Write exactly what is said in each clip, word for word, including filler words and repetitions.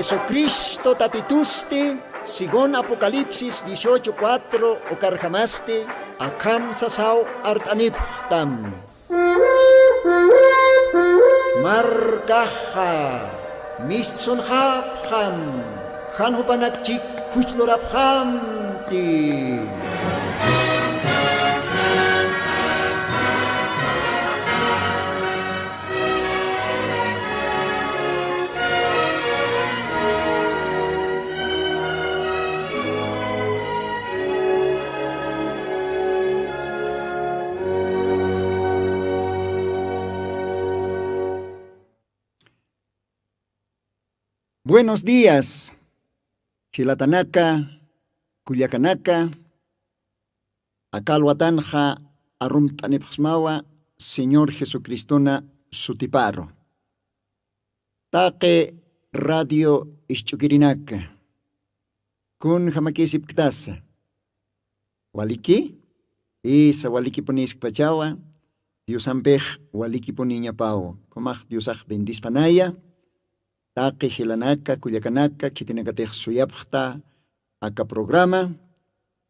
Jesucristo Tatitusti, según Apocalipsis dieciocho cuatro ukarjamasti, akham sasaw art'anipxtam. Markaxa mistsunxapxam, jan jupanakchik juchlurapxamti. Buenos días, jilatanaka, kullakanaka. Aka alwatanxa arumt'anipxsmawa Señor Jesucristona sutiparu. Taqi radio isch'ukirinaka, kunjamakisipktasa? Waliki? Isa, walikipuniskpachawa. Diosampix walikipuniñapaw. Kumax Diosax bendispanaya. Taqi jilanaka, kullakanaka, khitinakatix suyapxta aka programa,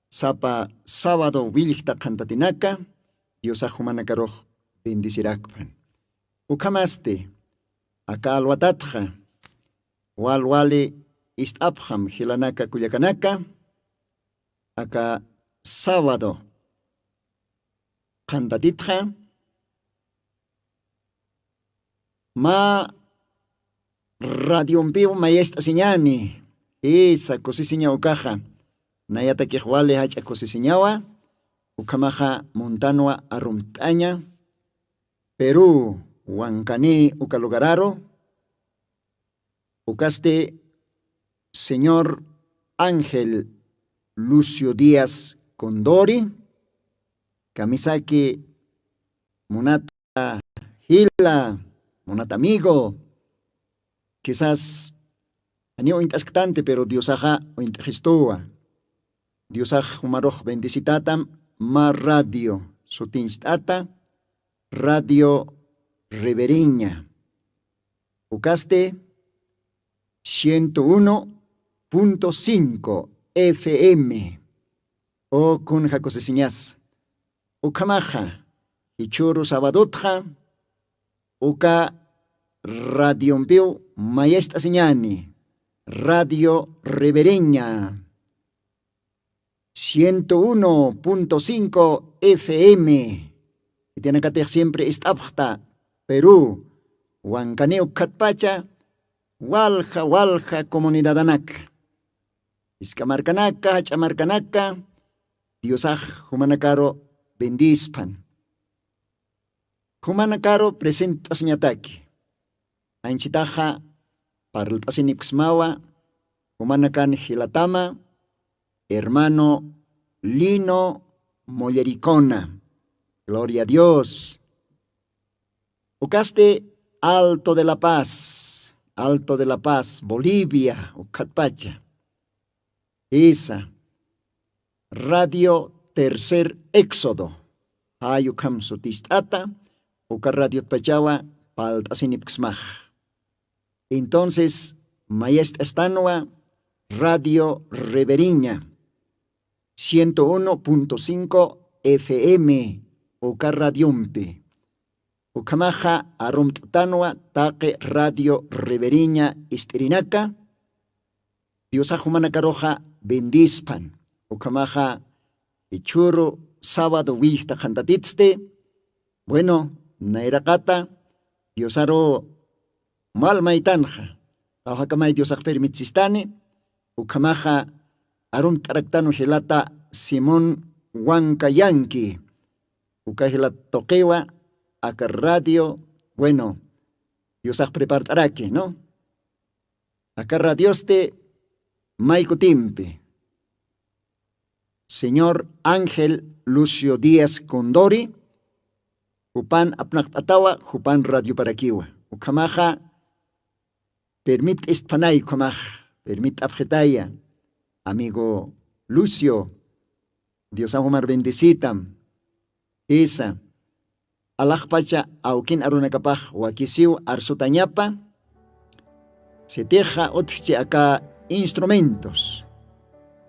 sapa sábado willjta qhantatinaka, Diosax jumanakarux bendicirakpan. Ukhamasti, aka alwatatxa wal wali ist'apxam jilanaka, kullakanaka, aka sábado qhantatitxa, mä radiompiw mayest'asiñäni, jisa kusisiña ukaxa, nayatakix wali jach'a kusisiñawa, ukhamaxa muntanwa arumt'aña, Perú, Huancaní uka lugararu, ukasti señor Ángel Lucio Díaz Condori, kamisaki munata jila, munata amigo, quizás janiw uñt'asktanti, pero Diosaxa uñt'xistuwa. Diosax jumarux bendicitatam mä radio sutincht'ata, Radio Ribereña. Ukasti ciento uno punto cinco F M. O kunja kusisiñas. Ukhamaxa, jichhüru sabadotxa, uka radiompiw mayest'asiñäni, Radio Ribereña. Ciento uno punto cinco F M. Khitinakatix siempre ist'apxta Perú, Huancaní ukkhatpacha, walja, walja comunidadanaka. Jisk'a markanaka, jach'a markanaka, Diosax jumanakaru bendispan. Jumanakaru present'asiñataki. Anchitaxa parlt'asinipksmawa, jumanakan jilatama, hermano Lino Mollericona. Gloria a Dios. Ukasti Alto de La Paz, Alto de La Paz, Bolivia, ukkhatpacha. Jisa, Radio Tercer Éxodo, jay ukham suticht'ata, uka radiotpachawa parlt'asinipksmax. Entonces, mayest'astanwa Radio Ribereña, ciento uno punto cinco F M, uka radiompi. Ukhamaxa arumt'tanwa taqi Radio Ribereña ist'irinaka, Diosax jumanakaruxa bendispan. Ukhamaxa jichhüru sábado willjta qhantatitsti, bueno, nayraqata Diosaru mal maytanxa, qawjakamay Diosax permitsistani, ukhamaxa arumt'araktanwa jilata Simón Huancayanqui. Uka jilat tuqiwa, aka radio, bueno, Diosax prepart'araki, ¿no? Aka radiosti may kutimpi señor Ángel Lucio Díaz Condori, jupan apnaqt'atawa, jupan radioparakiwa. Ukhamaxa, permitt'istpanay ukhamax, permitt'apxitaya, amigo Lucio, Diosax jumar bendicitam. Jisa, alaxpacha awkin arunakapax wakisiw arsutañapa, Sitixa utjchi aka instrumentos,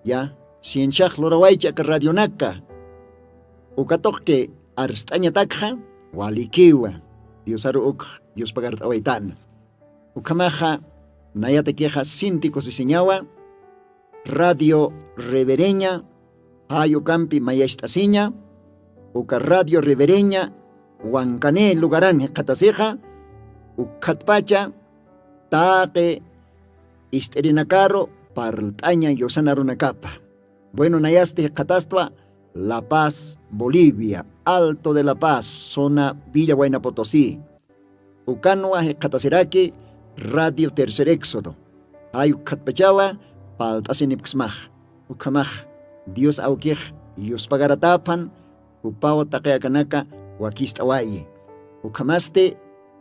ya, cienciax lurawaychi aka radionaka. Ukatuqki arst'añatakxa, walikiwa. Diosaru ukx yuspagart'awaytana. Ukhamaxa nayatakixa sinti kusisiñawa. Radio Revereña, jay ukampi mayacht'asiña. Uka Radio Revereña, wankani lugaran jikxatasixa, ukkhatpacha taqi ist'irinakaru parlt'aña yusanarunakapa. Bueno, nayasti jikxatastwa La Paz, Bolivia, Alto de La Paz, zona Villa Huayna Potosí. Ukanwa jikxatasiraki Radio Tercer Éxodo. Jay ukkhatpachawa palt'asinipksmax. Ukhamax Dios awkix yuspagarataphan, jupaw taqi akanaka wakist'awayi. Ukhamasti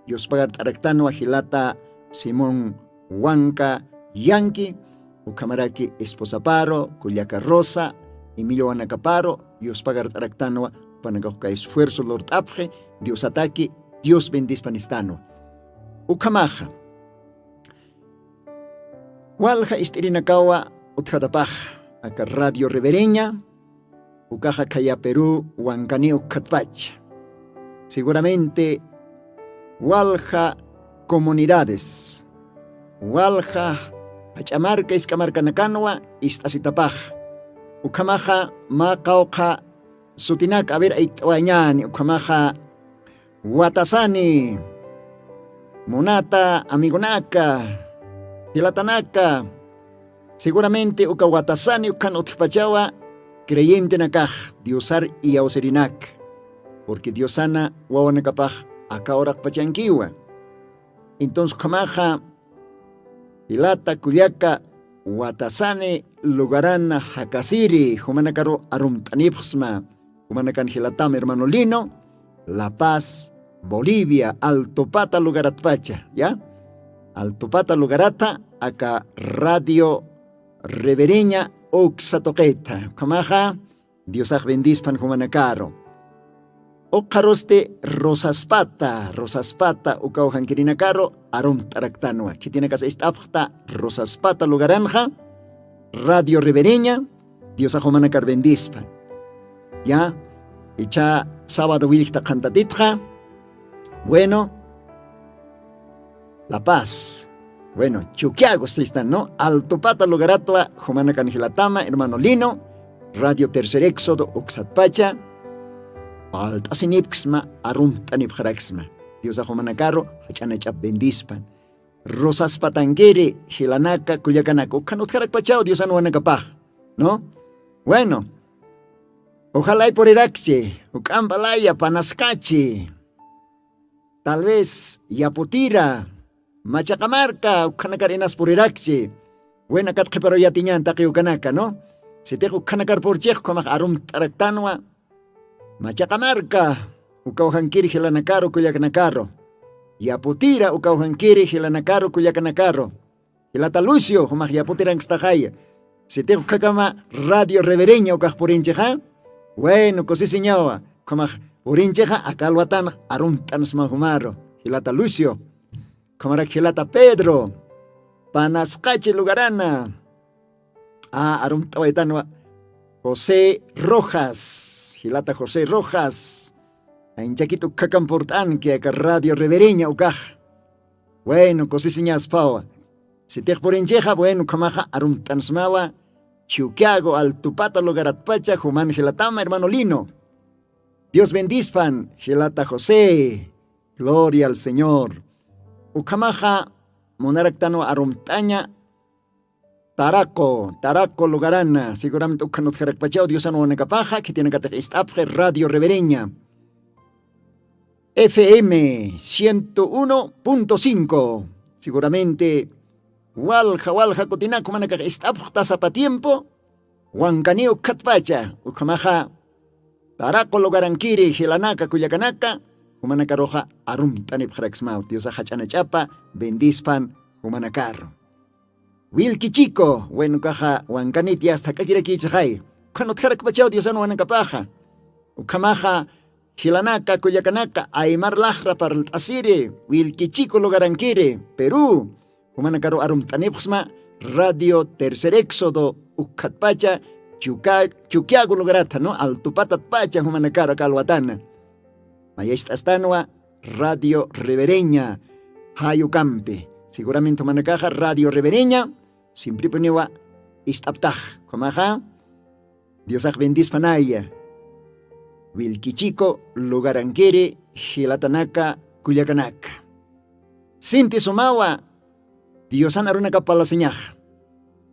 yuspagart'araktanwa jilata Simón Wanka Yanki, ukhamaraki esposaparu, kullaka Rosa, Emilio Wanakaparu, yuspagart'araktanwa, jupanakax uka esfuerzo lurt'apxi, Diosataki, Dios bendispan istanwa. Ukhamaxa, walja ist'irinakawa utjatapax, aka Radio Revereña, ukaxa khaya Perú wankani ukkhatpacha. Seguramente walja comunidades, walja jach'a marka, isk'a markanakanwa ist'asitapax. Ukhamaxa mä qawqha sutinak, a ver, ayt'awañäni, ukhamaxa Watasani, munata amigonaka, jilatanaka, seguramente uka Watasani ukhan utjpachawa creyentenakax, Diosar iyawsirinak, porque Diosana wawanakapax aka uraqpachankiwa. Entonces ukhamaxa jilata kullaka Watasani lugarana jakasiri, jumanakaru arumt'anipxsma, jumanakan jilatam hermano Lino, La Paz, Bolivia, Altupata lugaratpacha, ya. Altupata lugarata aka Radio Revereña uksa tuqita. Ukhamaxa Diosax bendispan jumanakaru. Ukxarusti Rosaspata, Rosaspata ukaw jankirinakaru arumt'araktanwa. Khitinakas ist'apxta Rosaspata lugaranxa, Radio Revereña, Diosax jumanakar bendispan. Ya, ichha sábado willkta qhantatitxa. Bueno, La Paz. Bueno, Chuquiago sistan, ¿no? Altupata lugaratwa jumanakan jilatama, hermano Lino, Radio Tercer Éxodo uksatpacha, palt'asinipksma, arumt'anipxaraksma. Diosax jumanakaru jach'anach'ap bendispan. Rosaspatankiri, jilanaka, kullakanaka, ukhan utjarakpachaw Diosan wawanakapax, ¿no? Bueno, ojalay purirakchi, juk'amp alaya, Panasqachi, tal vez Yaputira, Machaqa marka, ukhanakar inas purirakchi. Bueno, akat qhiparuw yatiñän taqi ukanaka, ¿no? Sitix ukhanakar purchix, ukhamax arumt'araktanwa. Machaqa marka, ukaw jankiri jilanakaru, kullakanakaru. Yaputira, ukaw jankiri jilanakaru, kullakanakaru. Jilata Lucio, jumax Yaputiranksitaxaya. Sitix ukhakama Radio Revereña ukax purinchixa. Bueno, kusisiñawa. Ukhamax purinchixa, aka alwatanx arumt'ansma jumaru. Jilata Lucio. Ukhamarak jilata Pedro, Panasqachi lugarana. A, arumt'awaytanwa José Rojas, jilata José Rojas. Anchakit ukhakam purt'anki aka Radio Revereña ukax. Bueno, kusisiñaspawa. Sitix purinchixa, bueno, ukhamaxa arumt'ansmawa Chuquiago, Altupata lugaratpacha, juman jilatama, hermano Lino. Dios bendispan, jilata José. Gloria al Señor. Ukhamaxa munaraktanwa arumt'aña Taraco, Taraco lugarana, seguramente ukhan utjarakpachaw Diosan wawanakapaxa, khitinakatix ist'apxi Radio Revereña. F M ciento uno punto cinco. Seguramente walja, walja kutinak jumanakax ist'apxta sapa tiempo, wankani ukkhatpacha, ukhamaxa Taraco lugarankiri jilanaka, kullakanaka, jumanakaruxa arumt'anipxaraksmaw. Diosax jach'anach'apa bendispan jumanakaru. Wilki Chico, bueno, ukaxa wankanit yasta jak'akirakïchixay. Ukhan utjarakpachaw Diosan wawanakapaxa. Ukhamaxa jilanaka, kullakanaka, aymar laxra parlt'asiri, Wilki Chico lugarankiri, Perú. Jumanakaru arumt'anipxsma radio Tercer Éxodo ukkhatpacha, chukiagu lugaratha no, altupatatpacha jumanakaru aka alwatana. Mayacht'astanwa radio Revereña, jayukampi. Seguramente jumanakaxa radio Revereña simpripuniwa ist'aptax. Ukhamaxa diosax bendispanaya. Willkichiku lugarankiri jilatanaka kullakanaka, sinti sumawa. Diosan arunakap parlasiñaxa.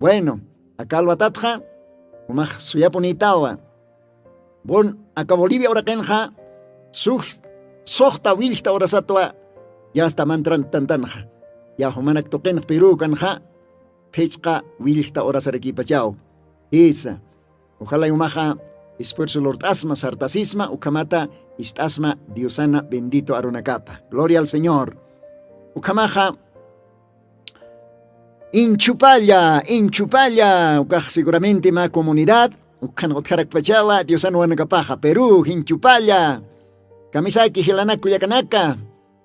Bueno, aka alwatatxa jumax suyapunïtawa. Bon aka bolivia uraqinxa sux suxta willkta urasatwa. Yasta mantrantantanxa ya jumanak tuqinx piruw kanxa phichqa willkta urasarakïpachaw. Isa, uxalay umaxa esfuerzo lurt'asma sartasisma ukhamata ist'asma diosana bendito arunakapa gloria al señor. Ukhamaxa inchupalla inchupalla ukax seguramente mä comunidad ukhan utjarakpachawa diosan wanakapaxa peru inchupalla. Kamisaki jilanak kullakanaka,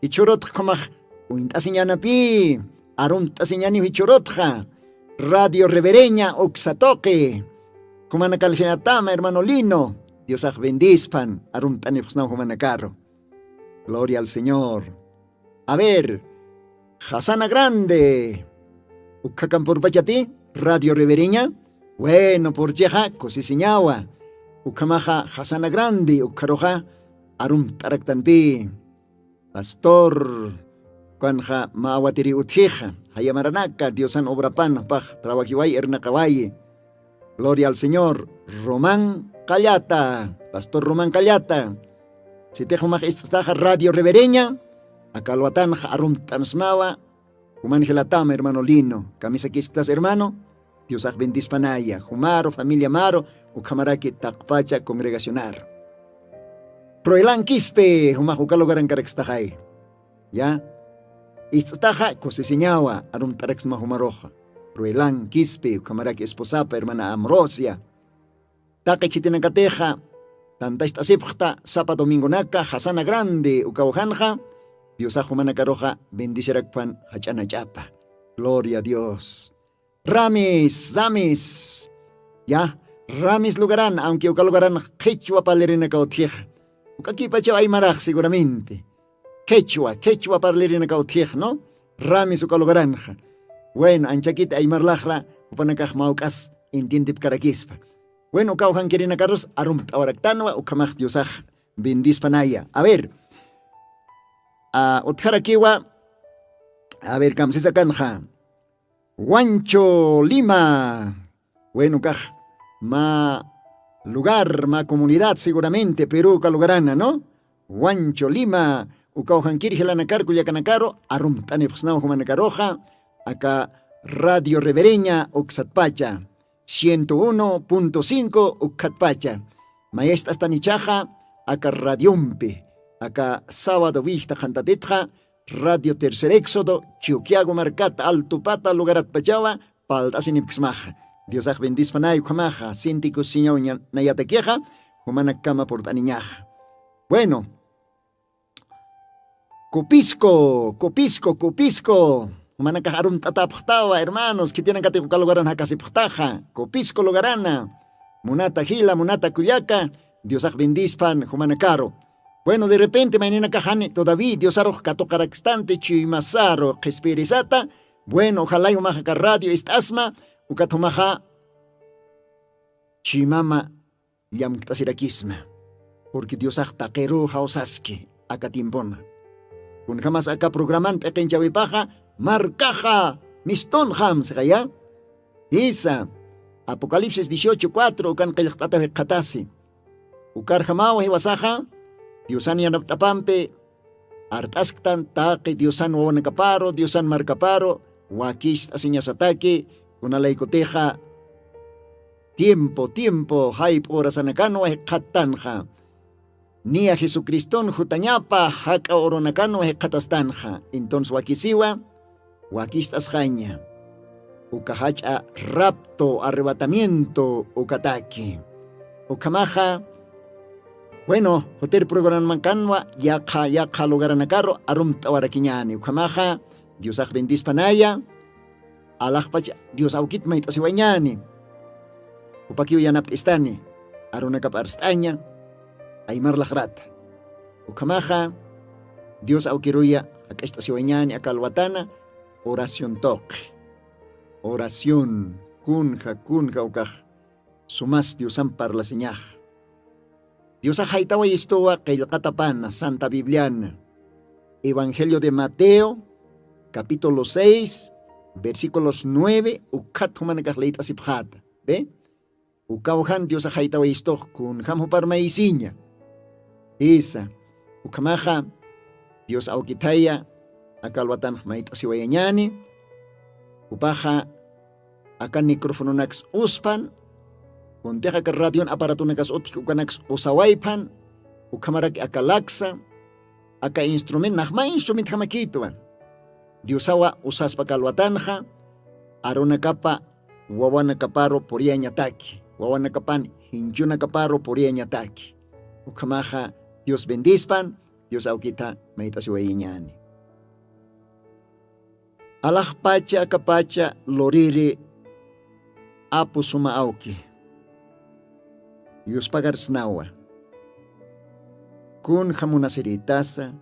jichhurutxa ukhamax uñt'asiñanapï arumt'asiñaniw jichhurutxa radio revereña uksa tuqi. Jumanakar jinatam hermano lino, diosax bendispan arumt'anipxsnaw jumanakaru. Gloria al señor. A ver, jasana grande ukkhakan purpachati radio revereña. Bueno purchixa kusisiñawa. Ukhamaxa jasana grande ukkharuxa arumt'araktanpï. Pastor, ukanxa mä awatiri utjixa jayamaranaka diosan obrapan jupax trabajiwayi irnaqawayi. Gloria al señor. Román qallata, pastor román qallata. Sitix jumax ist'staxa radio revereña aka alwatanxa arumt'ansmawa. Juman jilatam hermano lino kamisakisktas hermano. Diosax bendispanaya jumaru familiamaru ukhamaraki taqpacha congregacionaru. Pruelankispi jumax uka lugarankarakstaxay. Ya, ist'staxa kusisiñawa arumt'araksma jumaruxa. Pruelankispi ukhamaraki esposapa hermana amrosia. Taqi khitinakatixa tantacht'asipxta sapa domingonaka jasana grande ukawjanxa. Diosax jumanakaruxa bendicirakpan jach'anach'apa. Gloria a dios. Ramis ramis. Ya, ramis lugaran aunque uka lugaran qhichwa parlirinakaw utjixa. Uk'akipachaw aymarax seguramente qhichwa qhichwa parlirinakaw utjixa no. Ramis uka lugaranxa. Bueno anchakit aymarlaxra jupanakax mawk'as entiendipkarakispa. Bueno ukaw jankirinakarus arumt'awaraktanwa ukhamax diosax bendispanaya a ver. Utjarakiwa. A ver kamsisakanxa. Wancho lima. Bueno ukax mä lugar mä comunidad seguramente peru uka lugarana no. Wancho lima. Ukaw jankir jilanakar kullakanakaru arumt'anipxsnaw jumanakaruxa aka radio revereña uksatpacha ciento uno punto cinco ukkhatpacha. Mayacht'astanichaxa aka radiompi aka sábado willkta qhantatitxa radio tercer éxodo chukiagu markata altupata lugaratpachawa. Palt'asinipksmaxa. Diosax bendispanay ukhamaxa sintikus siñaw nayatakixa. Jumanakkama purt'aniñaxa. Bueno. Copisco copisco copisco. Jumanakax arumt'atapxtawa hermanos khitinakatix uka lugaran jakasipxtaxa copisco lugarana. Munata jila munata kullaka. Diosax bendispan jumanakaru. Bueno de repente mayninakaxani todavía diosarux katuqarakstanti chuymasaru qhispirisata. Bueno ujalay jumaxa aka radio ist'asma. Ukat jumaxa chuymama llamkt'asirakisma. Purqui diosax taqiruw jawsaski aka tiempona. Kunjamas aka programan p'iqinchawipaxa markaxa mistunxam sixaya. Isa apocalipsis dieciocho cuatro ukan qillqt'ataw jikxatasi. Ukarjamaw jiwasaxa diosan yanapt'apampi art'asktan taqi diosan wawanakaparu diosan markaparu wakicht'asiñasataki. Kunalaykutixa tiempo tiempo jayp'u urasanakanwa jikxattanxa. Niya jesucriston jutañapa jak'a urunakanwa jikxatastanxa entonces wakisiwa. Wakicht'asxaña uka jach'a rapto arrebatamiento ukataki. Ukhamaxa bueno jutir programakanwa yaqha yaqha lugaranakaru arumt'awarakiñani ukhamaxa. Diosax bendispanaya. alaxpach Dios awkit mayt'asiwañäni. Jupakiw yanapt'istani arunakap arst'aña aymar laxrata. Ukhamaxa Dios awkiruya jak'acht'asiwañäni aka alwatana oración tuqi. Oración kunja kunja ukax sumas Diosamp parlasiñax. Diosax jaytawayistuwa qillqatapana santa bibliana evangelio de mateo capítulo seis versículos nueve ukhat jumanakax liyt'asipxata. Ve, ukaw jan Diosax jaytawayistux kunjam jupar mayisiña. Jisa, ukhamaxa Dios awkithaya aka alwatanx mayt'asiwayañäni. Jupaxa aka microfononaks uspan, kuntix aka radion aparatonakas utjki ukanaks usawayphan. Ukhamaraki aka laksa aka instrumento naxma instrumentjamakïtwa. Diosawa usaspa aka alwatanxa arunakapa wawanakaparu puriyañataki, wawanakapan jinchunakaparu puriyañataki. Ukhamaxa Dios bendispan. Dios awkita mayt'asiwayiñäni. Alaxpacha akapacha luriri apu suma awki yuspagarsnawa. Kun jamunasiritasa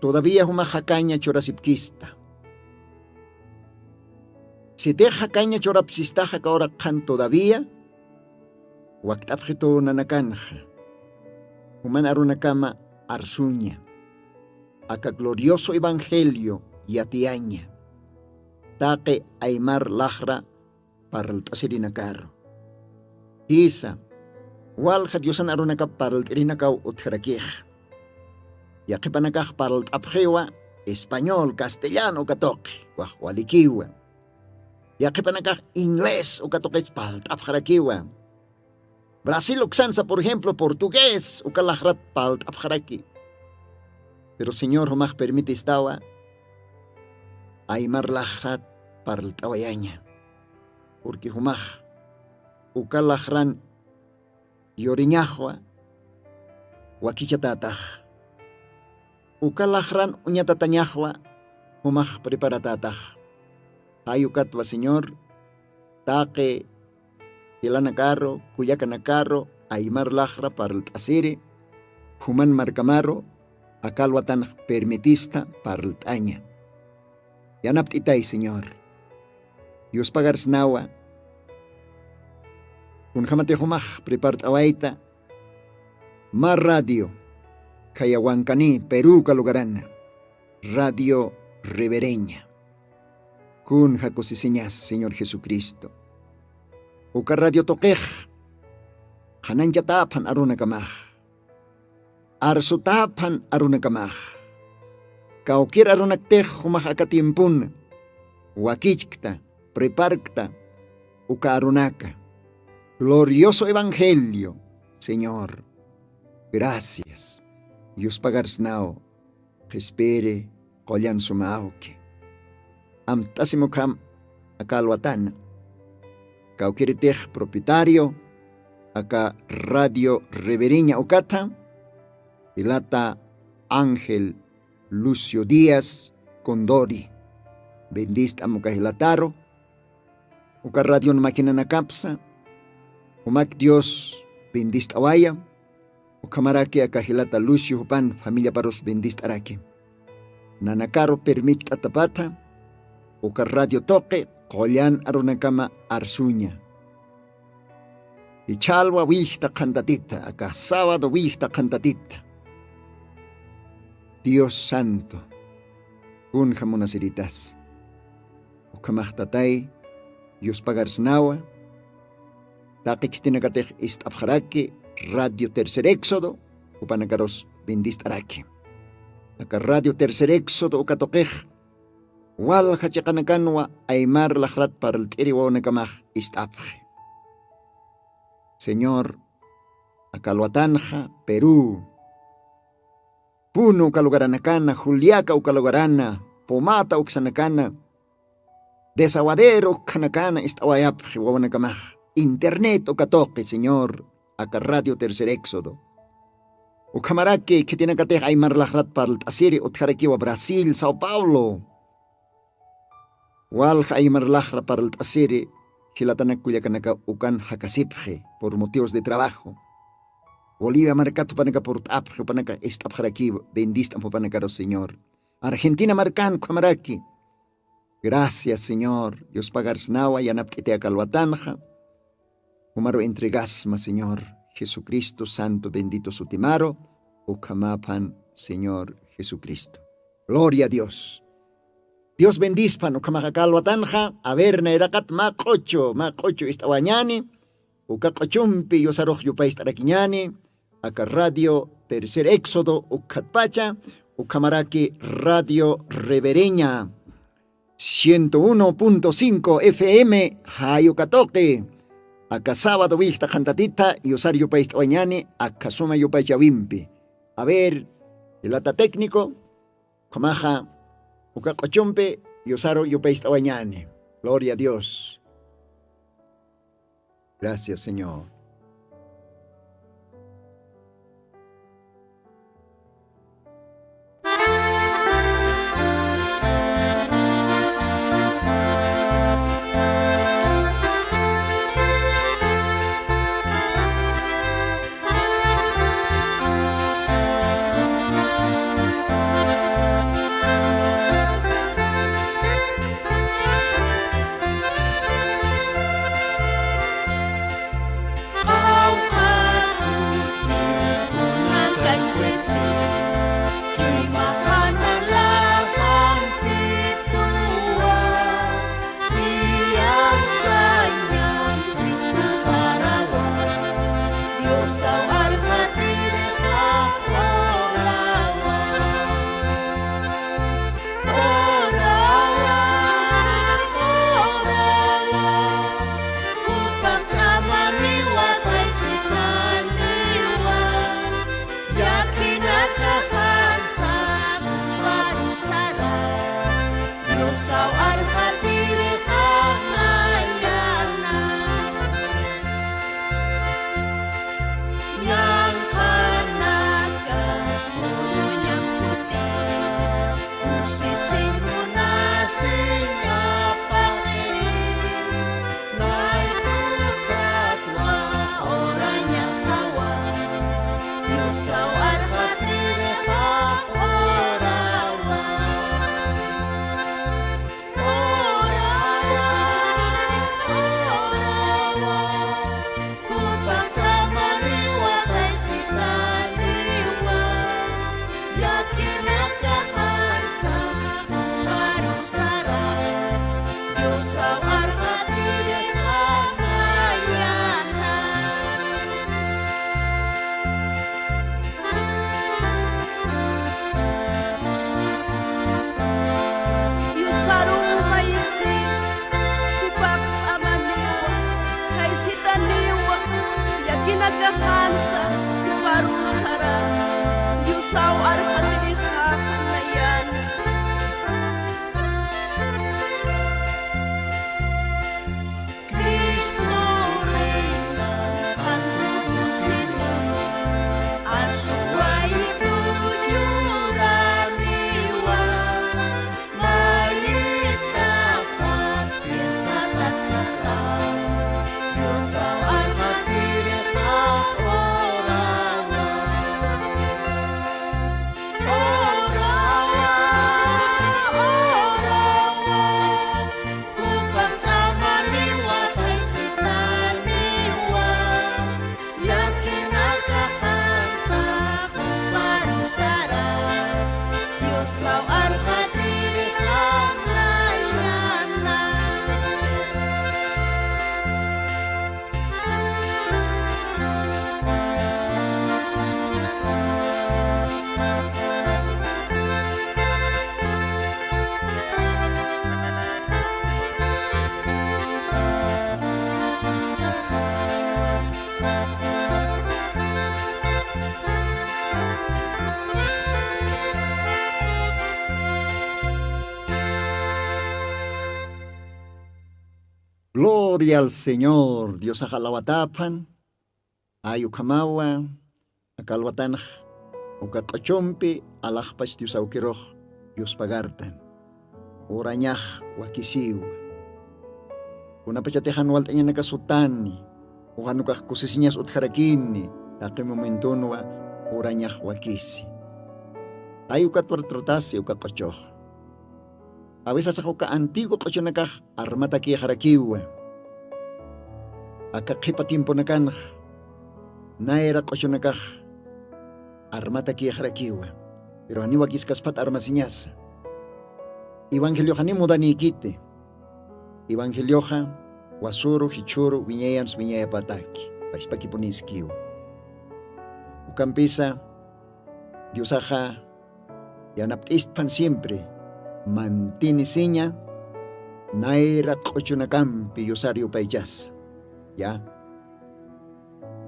todavía jumax jakaña churasipkista. Sitix jakaña churapsistaxa kawrakxan todavía wakt'apxitu nanakanxa juman arunakama arsuña aka glorioso evangelio yatiyaña taqi aymar laxra parlt'asirinakaru. Jisa, walja diosan arunakap parlt'irinakaw utjarakix. Yaqhipanakax parlt'apxiwa español castellano uka tuqi waxwalikiwa. Yaqhipanakax inglés uka tuqis parlt'apxarakiwa. Brasil uksansa por ejemplo portugués uka laxrat parlt'apxaraki. Pero señor jumax permitistawa aymar laxrat parlt'awayaña. Purqui jumax uka laxran yuriñaxwa wakichatätax. Uka laxran uñatatañaxwa jumax preparatätax. Jayukatwa señor taqi jilanakaru kullakanakaru aymar laxra parlt'asiri juman markamaru aka alwatanx permitista parlt'aña. Yanapt'itay señor. Yuspagarsnawa kunjamatix jumax prepart'awayta. Mä radio khayawankani peruka lugarana radio revereña. Kun jakusisiñas señor jesucristo. Uka radio tuqix qhanañchatäphan arunakamax arsutaphan arunakamax. Kawkir arunaktix jumax aka tiempuna wakichkta preparkta uka arunaka glorioso evangelio. Señor, gracias. Yuspagarsnaw qhispiri qullan suma awki. Amt'asimukham aka alwatana kawkiritix propietario aka radio revereña ukatha jilata ángel lucio díaz condori. Bendist'am uka jilataru uka radion maquinanakapsa jumak dios bendist'awaya. Ukhamaraki aka jilata lucio jupan familiaparus bendist'araki. Nanakaru permitt'atapatha uka radio tuqi qullan arunakama arsuña. Ichhalwa wixta qhantatita aka sábado wixta qhantatita. Dios santo, kunja munasiritas ukhamaxtatay yuspagarsnawa. Taqi khitinakatix ist'apxaraki radio tercer éxodo jupanakarus bendist'araki. Aka radio tercer éxodo uka tuqix walja chiqanakanwa aymar laqrat parlt'iri wawanakamax ist'apxi. Señor, aka alwatanxa perú punu uka lugaranakana juliaka uka lugarana pumata uksanakana desaguadero ukhanakana ist'awayapxi wawanakamax internet uka tuqi señor. Aka radio tercer éxodo ukhamaraki khitinakatix aymar laqrat parlt'asiri utjarakiwa brasil sao paulo Walja aymar laxra parlt'asiri, jilatanak kullakanaka, ukan jakasipxi por motivos de trabajo. Bolivia markat jupanaka purt'apxi, jupanaka ist'apxarakiwa, bendist'am jupanakaru, Señor. Argentina markan ukhamaraki. Gracias, Señor. Dios pagarsnawa, yanapt'iti aka alwatanxa. Jumaru entregasma, Señor Jesucristo, santo bendito sutimaru, ukhamaphan, Señor Jesucristo. Gloria a Dios. Dios bendispan, ukhamaxa aka alwatanxa, a ver, nayraqat mä q'uchu, mä q'uchu ist'awañäni, uka q'uchumpi yusarux yupayst'arakiñäni, aka Radio Tercer Éxodo ukkhatpacha, ukhamaraki Radio Revereña ciento uno punto cinco F M, jayuka tuqi. Aka sábado wikta qhantatita, yusar yupayst'awañäni, aka suma yupaychawimpi. A ver, jilata técnico, ukhamaxa, uka q'uchumpi, yusaru yupayst'awañäni. Gloria a Dios. Gracias, Señor. Diosaru mayisi, jupax ch'amaniwa, jaysitaniwa, llakinakaxansa, juparu saran, Diosaw arxatirixax nayan. Cristo reina, antukusini, asuwayku churaniwa, mayitaxat pirsatatsmata, Diosaw arxatirixax orawa. Orawa, orawa, jupax ch'amaniwa, jaysitaniwa, llakinakaxansa, juparu sara, Diosaw arxatirixax nayana. Gloria al Señor. Diosax alawataphan. Ay ukhamawa, aka alwatanx uka q'uchumpi alaxpach Dios awkirux yuspagartan. urañax wakisiwa. Kunapachatix jan walt'añanaka sutani, ujan ukax kusisiñas utjarakini, taqi momentonwa urañax wakisi. Ay ukat wal tratasi uka q'uchux. Awisasax uka antigu q'uchunakax armatakixarakiwa. Aka qhipa tiemponakanx nayra q'uchunakax armatakixarakiwa. Pero janiw wakiskaspat armasiñasa. Evangelioxani mudanikiti. Evangelioxa wasuru jichhuru wiñayansu wiñayapataki, pachpakipuniskiwa. Ukampisa diosaxa yanapt'istpan siempre mantinisiña nayra q'uchunakampi yusar yupaychasa. Ya.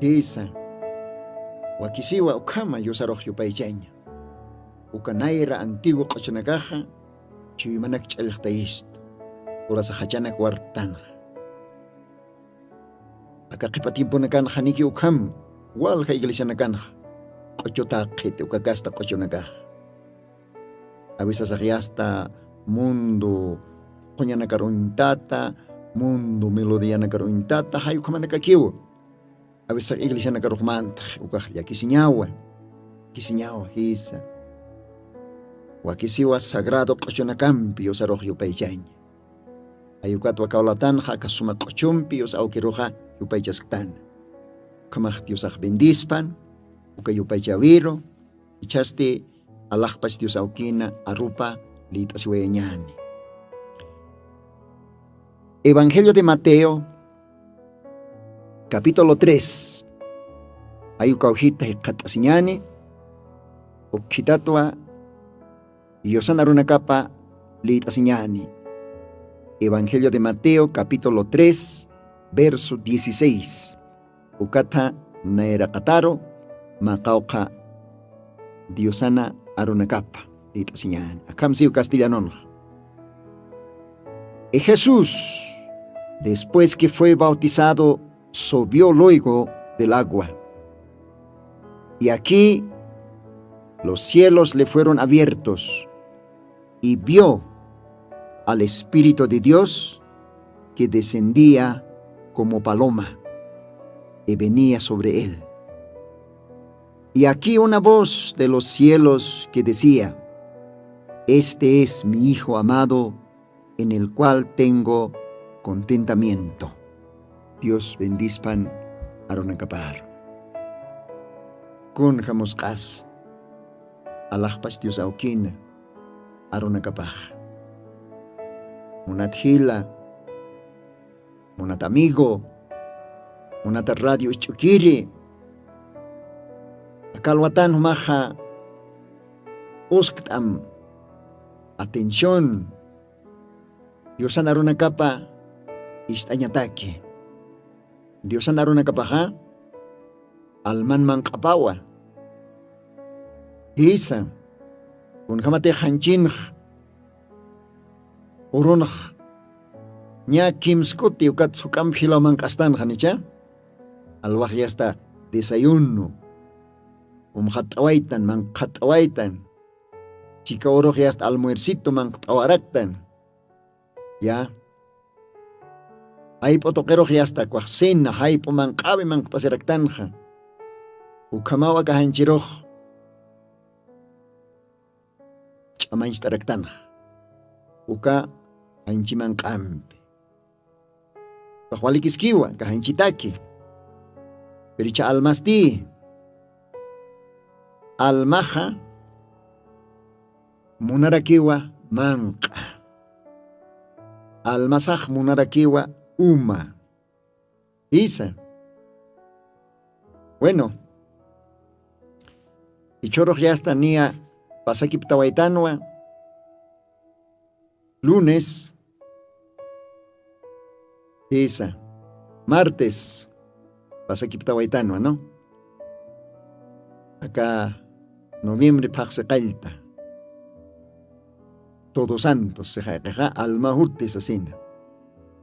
Jisa. Wakisiwa ukhama yusarux yupaychaña. Uka nayra antigu q'uchunakaxa chuymanak ch'allxtayistu. Urasa jachanak wartanxa. Aka qhipa tiemponakanxa niki ukham walja iglesianakanxa q'uchuta qhiti uka kasta q'uchunakax. Awisasax yasta mundo quñanakar uñtata, mundo melodianakar uñtata jay ukhamanakakiw. Awisasax iglesianakarux mantax ukax llakisiñawa. Llakisiñawa jisa. Wakisiwa sagrado q'uchunakampi yusarux yupaychaña. Ayukatwa kawlatanxa aka suma q'uchumpi yus awkiruxa yupaychasktana. Ukhamax diosax bendispan uka yupaychawiru. Ichhasti alaxpach dios awkina arupa lït'asiwayañani. Evangelio de mateo, capítulo tres. Ayuka awjita jikxat'asiñani. Ukhitatwa yusan arunakapa lït'asiñani. Evangelio de mateo capítulo tres, verso dieciséis. Ukatha nayraqataru maqawqa diosana arunakapa lït'asiñani akham siw castellanonxa. Y jesús, después que fue bautizado, subió luego del agua. Y aquí los cielos le fueron abiertos y vio al Espíritu de Dios que descendía como paloma y venía sobre él. Y aquí una voz de los cielos que decía: "Este es mi Hijo amado, en el cual tengo contentamiento". Dios bendispan arunakapar. Kun jamusq'as alaxpas dios awkina arunakapax. Munat jila, munat amigo, munat radio isch'ukiri, akalwatan jumaxa uskt'am atención. Yusan arunakapa ist'añataki. Diosan arunakapaxa alman manq'apawa. Jisa, kunjamatix janchinx urunx ña kimskuti ukat suk'amp jilaw manq'astanxa nicha. Alwax yasta desayuno umxatt'awaytan manqxatt'awaytan. Chika urux yasta almuercito manqt'awaraktan. Ya. Jayp'u tuqirux yasta kwax cena jayp'u manq'awi manqt'asiraktanxa. Ukhamaw aka janchirux ch'amañcht'araktanxa uka janchi manq'ampi. Pax walikiskiwa aka janchitaki. Pero icha almasti almaxa munarakiwa manq'a. Almasax munarakiwa uma. Jisa. Bueno, jichhurux yasta niya pasakiptawaytanwa lunes. Jisa. Martes pasakiptawaytanwa no? Aka noviembre phaqsi qallta. Todos santos sixayqixa alma juti sasina.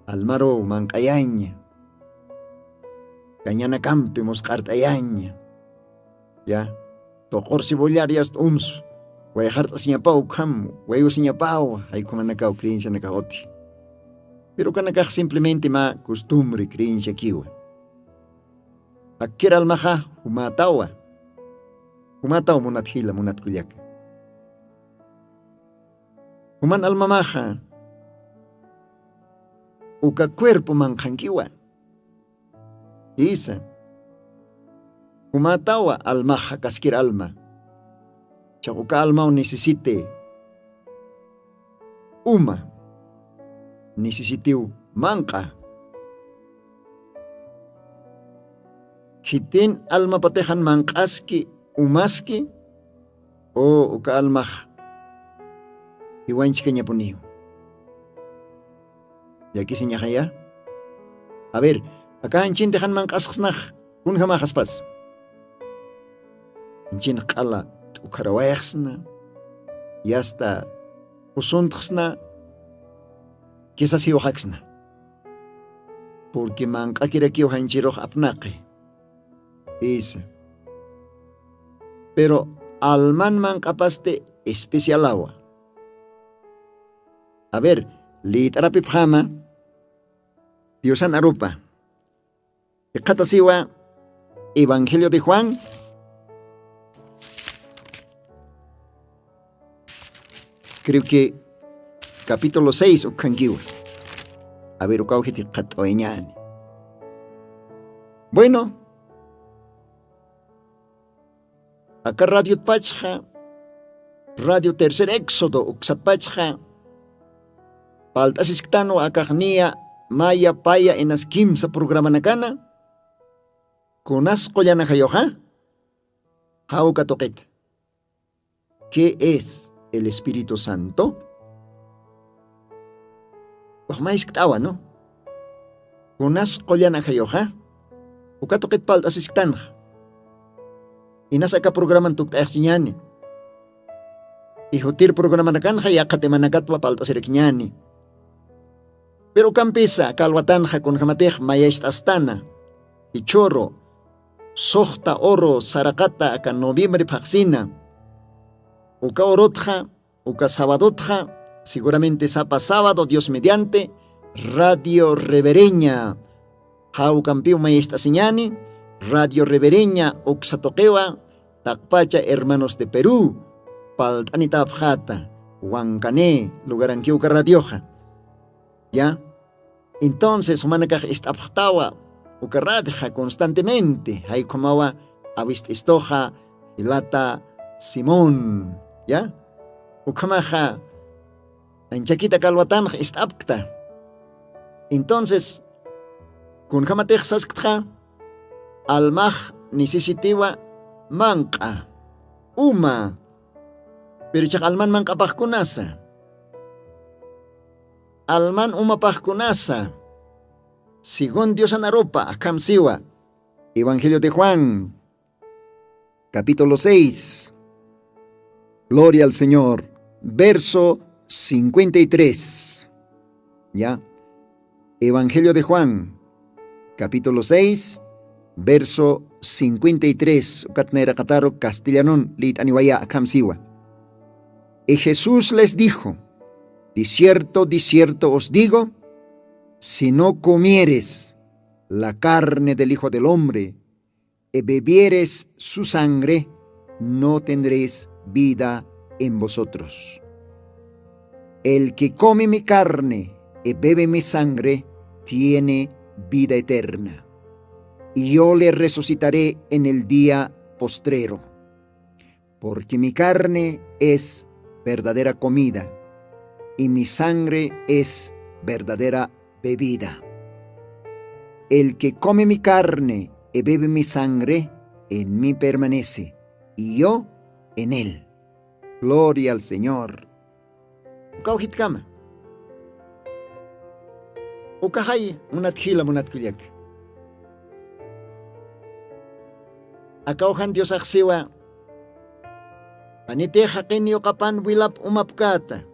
Almaruw manq'ayaña. Kañanakampi musq'art'ayaña. Ya. Tuqur cebollar yasta unsu. wayxart'asiñapaw ukham wayusiñapaw jaykhumanakaw creencianakax uti. Pero ukanakax simplemente mä costumbre creenciakiwa. Akkir almaxa jumätawa. Jumätaw munat jila munat kullaka. Juman almamaxa uka cuerpo manqhankiwa. Isa, jumätawa almax jakaskir alma. Chax uka almaw necesite uma, necesitiw manq'a. Khitin almapatixan manq'aski umaski, o uka almax jiwañchkañapuniw. Llakisiñaxaya. A ver, aka anchintixan manq'asxsnax kunjamaxaspas? Inchin q'ala t'ukharawayxsna, yasta usuntxsna, quizas jiwxaksna. Porque manq'akirakiw janchirux apnaqi. Isa, pero alman manq'apasti especialawa. A ver, lït'arapipxama diosan arupa. Iqhatasiwa evangelio de juan, creo que capítulo seis ukkhankiwa. A ver ukaw jiti qhat'oyañani. Bueno, aka radiotpachxa, radio tercer éxodo uksatpachxa palt'asisktanwa akaxniya maya paya inas kimsa programanakana. Kunas qullanakayuxa? Jawka tuqita. ¿Qué es el espíritu santo? Waxmayskt'awa no? Kunas qullan ajayuxa? Uka tuqit palt'asisktanxa. Inas aka programan tukt'ayaxchiñani. Ijutir programanakanxa yaqhatimanakatwa palt'asirakiñani. Pero ukampisa kalwatanxa kunjamatix mayacht'astana, ichhuru suxta uru saraqata aka noviembre phaqsina. Uka urutxa, uka sabadotxa, seguramente sapa sábado dios mediante, radio revereña jawkampiw mayacht'asiñani. Radio revereña uksatuqiwa taqpacha hermanos de perú, palt'anitapxata wankani lugarankiw uka radioxa. Ya. Entonces jumanakax ist'apxtawa uka radioxa constantemente jaykhamawa awist'istuxa jilata simón. Ya. Ukhamaxa anchakita kalwatanxa ist'apkta. Entonces kunjamatix sasktxa almax necesitiwa manq'a uma. Pero chax alman manq'apaxkunasa, alman umapaxkunasa según diosan arupa akham siwa. Evangelio de juan capítulo seis. Gloria al señor. Verso cincuenta y tres. Ya. Evangelio de juan capítulo seis, verso cincuenta y tres. Ukat nayraqataru castellanon lït'aniwaya akham siwa. Y jesús les dijo, de cierto de cierto os digo, si no comieres la carne del hijo del hombre y bebieres su sangre, no tendréis vida en vosotros. El que come mi carne y bebe mi sangre tiene vida eterna, y yo le resucitaré en el día postrero. Porque mi carne es verdadera comida, y mi sangre es verdadera bebida. El que come mi carne y bebe mi sangre, en mí permanece, y yo en él. Gloria al señor. Ukaw jitkama. Ukaxay munat jila munat kullaka. Akawjan diosaxsiwa, janitix jaqin yuqapan wilap umapkäta.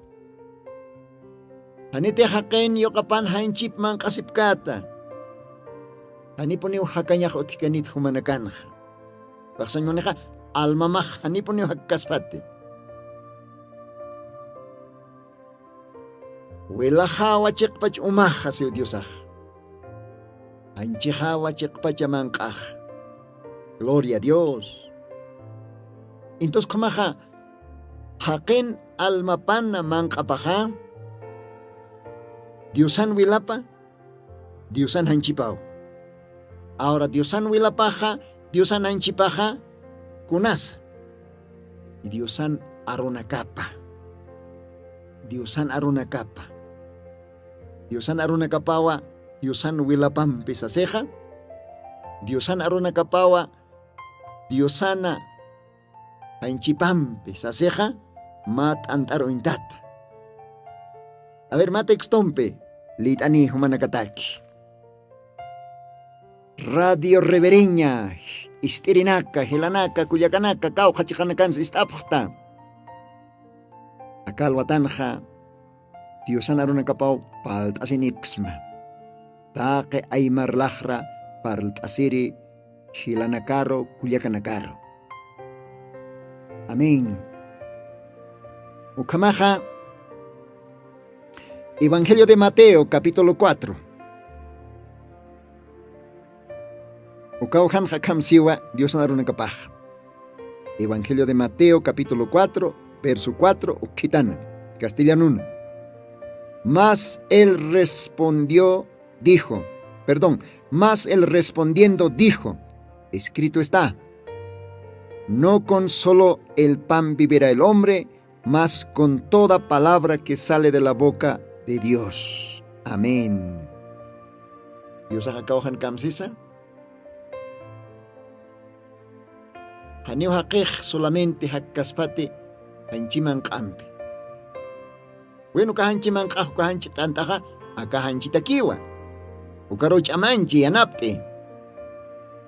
Janitix jaqin yuqapan janchip manq'asipkäta. Janipuniw jakañax utjkanit jumanakanxa. Paxsañmunixa, almamax janipuniw jakkaspati. Wilaxawa chiqpach umaxa siw diosax. Anchixawa chiqpacha manq'ax. Gloria a dios. Intus khumaxa jaqin almapana manq'apaxa diosan wilapa diosan janchipaw. Ahora diosan wilapaxa diosan janchipaxa kunasa? Diosan arunakapa. Diosan arunakapa. Diosan arunakapawa diosan wilapampi sasixa. Diosan arunakapawa diosana janchipampi sasixa. Mä t'ant'ar uñtata. A ver mä textompi lït'ani jumanakataki. Radio revereña ist'irinaka jilanaka kullakanaka kawkha chiqanakansa ist'apxta. Aka alwatanxa diosan arunakapaw parlt'asinipksma. Taqi aymar laxra parlt'asiri jilanakaru kullakanakaru. Amén. Ukhamaxa evangelio de mateo capítulo cuatro. Ukaw janxa akham siwa diosan arunakapax. Evangelio de mateo capítulo cuatro verso cuatro ukhitana castellanuna. Mas él respondió dijo, perdón, mas él respondiendo dijo, escrito está, no con solo el pan vivirá el hombre, mas con toda palabra que sale de la boca de dios. Amén. Diosaxa kawxan kamsisa. Janiw jaqix solamente jakkaspati janchiman q'ampi. Win uka janchiman q'ax uka janchi t'ant'axa aka janchitakiwa. Ukaruw ch'amanchi yanapt'i.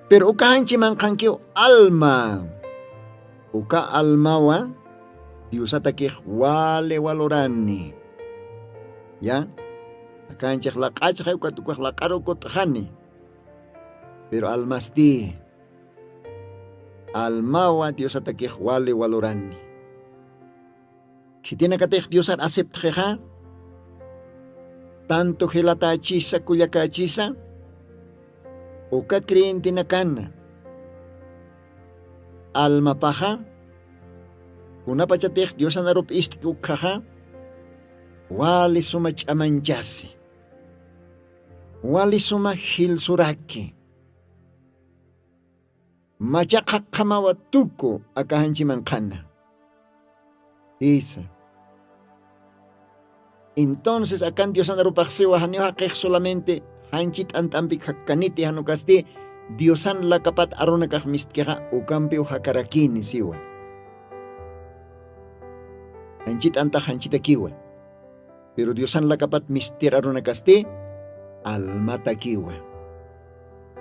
Pero uka janchiman qhankiw alma. Uka almawa diosatakix wali walurani. Ya. Aka janchix laq'achxay ukat ukax laq'aruw kut'xani. Pero almasti almawa diosatakix wali walurani. Khitinakatix diosar aceptxixa tanto jilatächisa kullakächisa uka creyentenakana almapaxa kunapachatix diosanarup ist'ki ukkhaxa wali suma ch'amanchasi. Wali suma jilsuraki. Machaqhaqhamawa tuku aka janchiman qhana. Isa. Entonces akan diosanarupaxsiwa janiw jaqix solamente janchi t'ant'ampik jakkaniti janukasti diosan lakapat arunakax mistkixa ukampiw jakarakini siwa. Janchi t'antax janchitakiwa. Pero diosan lakapat mistir arunakasti almatakiwa.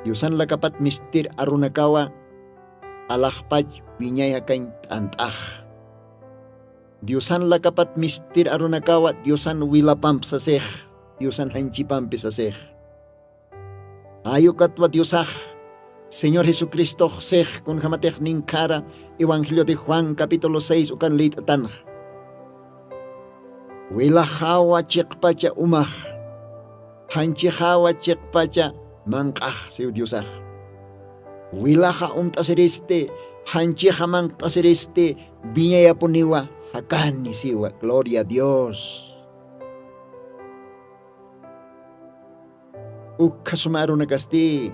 Diosan lakapat mistir arunakawa alaxpach wiñay jakañ t'ant'ax. Diosan lakapat mistir arunakawa diosan wilapamp sasix. Diosan janchipampi sasix. Ay ukatwa diosax señor jesucristox six kunjamatix ninkhara evangelio de juan capítulo seis ukan lït'tanxa. Wilaxawa chiqpacha umax janchixawa chiqpacha manq'ax siw diosax. Wilaxa umt'asiristi janchixa manq'asiristi wiñayapuniwa jakani siwa gloria a dios. Ukkha suma arunakasti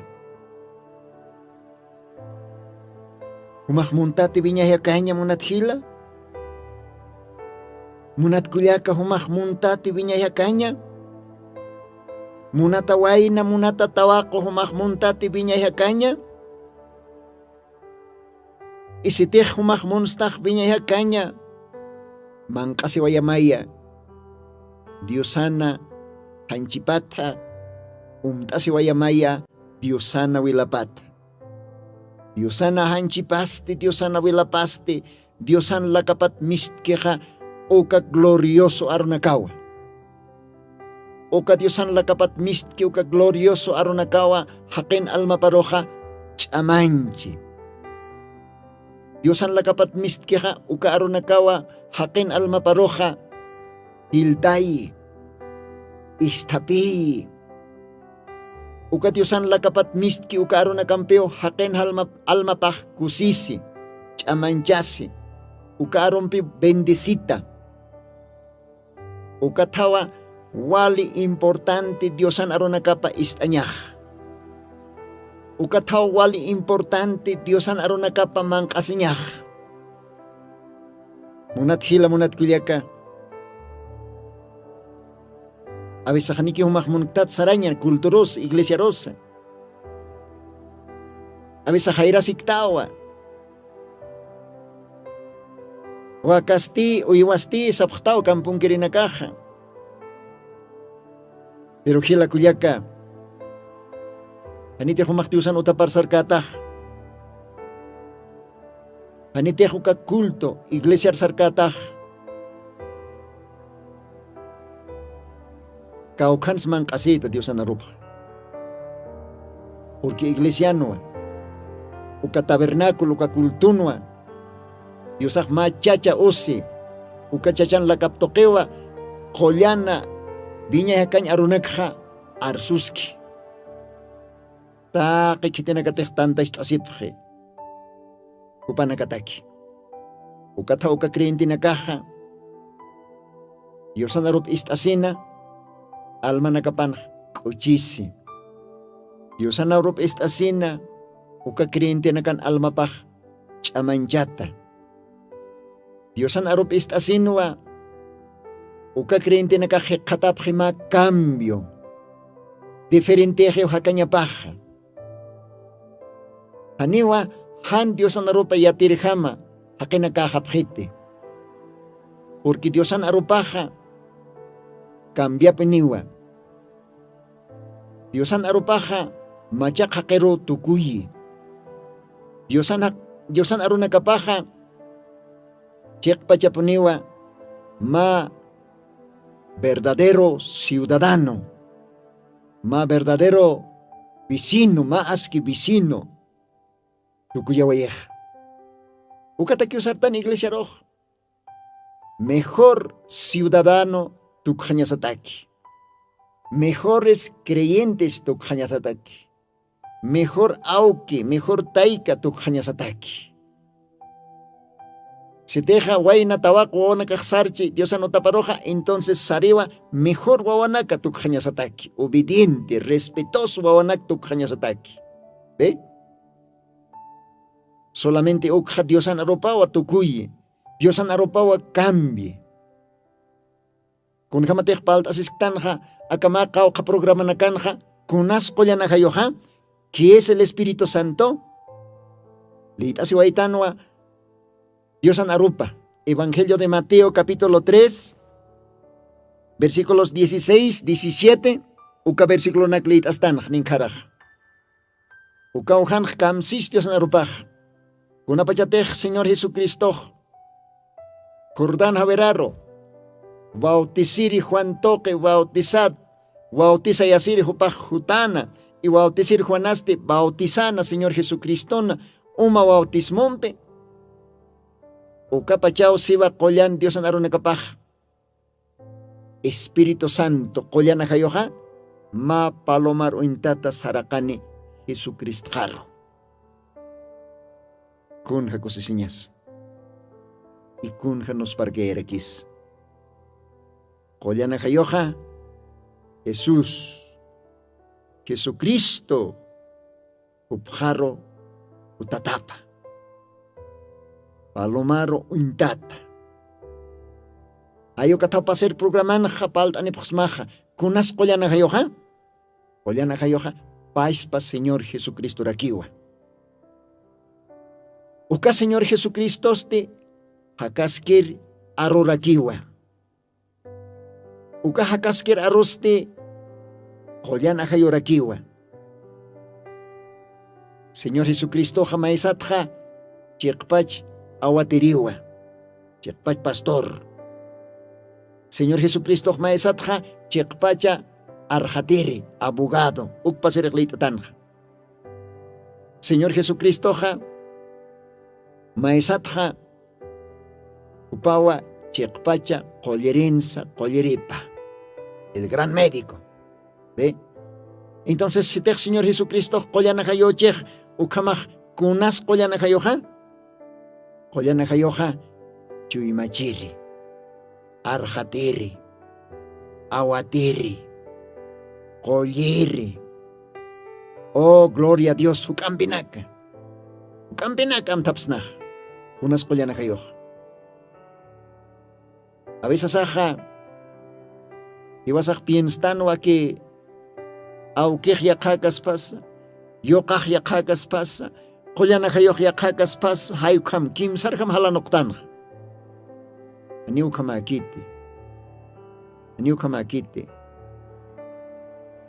jumax muntati wiñayakaña munat jila? Munat kullaka jumax muntati wiñayakaña? Munata wayna munata tawaqu jumax muntati wiñayakaña? Isitix jumax munstax wiñayakaña? Manq'asiwayamaya diosana janchipatha. Umt'asiwayamaya diosana wilapatha. Diosana janchipasti diosana wilapasti diosan lakapat mistkixa uka glorioso arunakawa. Uka diosan lakapat mistki uka glorioso arunakawa jaqin almaparuxa ch'amanchi. Diosan lakapat mistkixa uka arunakawa jaqin almaparuxa jiltayi. isthapiyi. Uka diosan lakapat mistki uka arunakampiw jaqin almapax kusisi, ch'amanchasi. Uka arumpiw bendecita. Ukathawa wali importanti diosan arunakapa ist'añax. Ukathawa wali importanti diosan arunakapa manq'asiñax. Munat jila munat kullaka, avisaxniki jumax munktat saraña culturusa iglesiarusa. Avisaxayrasiktawa. Wakasti uywasti sapxtaw kampunkirinakaxa. Piru jila kullaka, janitix jumax diosan utapar sarkätax. Janitix uka culto iglesiar sarkätax. Kawkhansa manq'asïta diosan arupxa. Purqui iglesianwa, uka tabernaculo uka cultunwa diosax mä chacha usi. Uka chachan lakaptuqiwa qullana viña jakañ arunakxa arsuski. Taqi khitinakatix tanta ist'asipxi jupanakataki. Ukatha uka creyentenakaxa diosan arup ist'asina almanakapanx k'uchisi. Diosan arup ist'asina uka creyentenakan almapax ch'amanchata. Diosan arup ist'asinwa uka creyentenakax jikxatapxi mä cambio diferentexiw jakañapaxa. Janiwa jan diosan arupa yatirjama jaqinakäxapxiti. Purqui diosan arupaxa cambiapiniwa. Diosan arupaxa machaq jaqiruw tukuyi. Diosan arunakapaxa chiqpachapuniwa mä verdadero ciudadano, mä verdadero vecino, mä aski vecino tukuyawayixa. Ukatakiw sartan iglesiarux mejor ciudadano tukxañasataki, mejores creyentes tukxañasataki, mejor awki mejor tayka tukxañasataki. Sitixa wayna tawaq wawanakax sarchi diosan utaparuxa entonces sariwa mejor wawanaka tukxañasataki, obediente respetoso wawanaka tukxañasataki. Solamente ukxa diosan arupawa tukuyi, diosan arupawa cambie. Kunjamatix palt'asisktanxa akamä qawqha programanakanxa kunas qullan ajayuxa? ¿Qué es el espíritu santo? Liyt'asiwaytanwa diosan arupa evangelio de mateo capítulo tres versículos dieciséis diecisiete. Uka versiculonak liyt'astanxa ninkharaxa. Ukaw janx kamsis diosan arupax kunapachatix señor jesucristox jordán jawiraru bautisiri juan tuqi bautisat bautisayasiri jupax jutana y bautisiri juanasti bautisana señor jesucristona uma bautismumpi. Ukapachaw siwa qullan diosan arunakapax espíritu santo qullan ajayuxa mä palomar uñtata saraqani jesucristxaru. Kunja kusisiñas y kunja nusparkayarakis. Qullan ajayuxa jesús jesucristo jupxaru jutatapa palomaru uñtata. Jayukathaw pasir programanxa palt'anipxsmaxa kunas qullan ajayuxa? Qullan ajayuxa paspa señor jesucristorakiwa. Uka señor jesucristosti jakaskir arurakiwa. Uka jakaskir arusti qullan ajayurakiwa. Señor jesucristoxa maysatxa chiqpach awatiriwa, chiqpach pastor. Señor jesucristox maysatxa chiqpacha arxatiri abogado. Ukpasirix liyt'atanxa señor jesucristoxa maysatxa jupawa chiqpacha qullirinsa qulliripa. El gran médico. Ve. Entonces sitix señor jesucristox qullan ajayuchix, ukhamax kunas qullan ajayuxa? Qullan ajayuxa chuymachiri, arxatiri, awatiri, qulliri. Oh gloria a dios juk'ampinaka. Juk'ampinaka amthapsnax. Kunas qullan ajayux? Avisasaxa iwasax pienstanwa ki awkix yaqhakaspasa, yuqax yaqhakaspasa, qullan ajayux yaqhakaspasa jaykham kimsarjam jalanuqtanxa. Janiw khamakiti. Janiw khamakiti.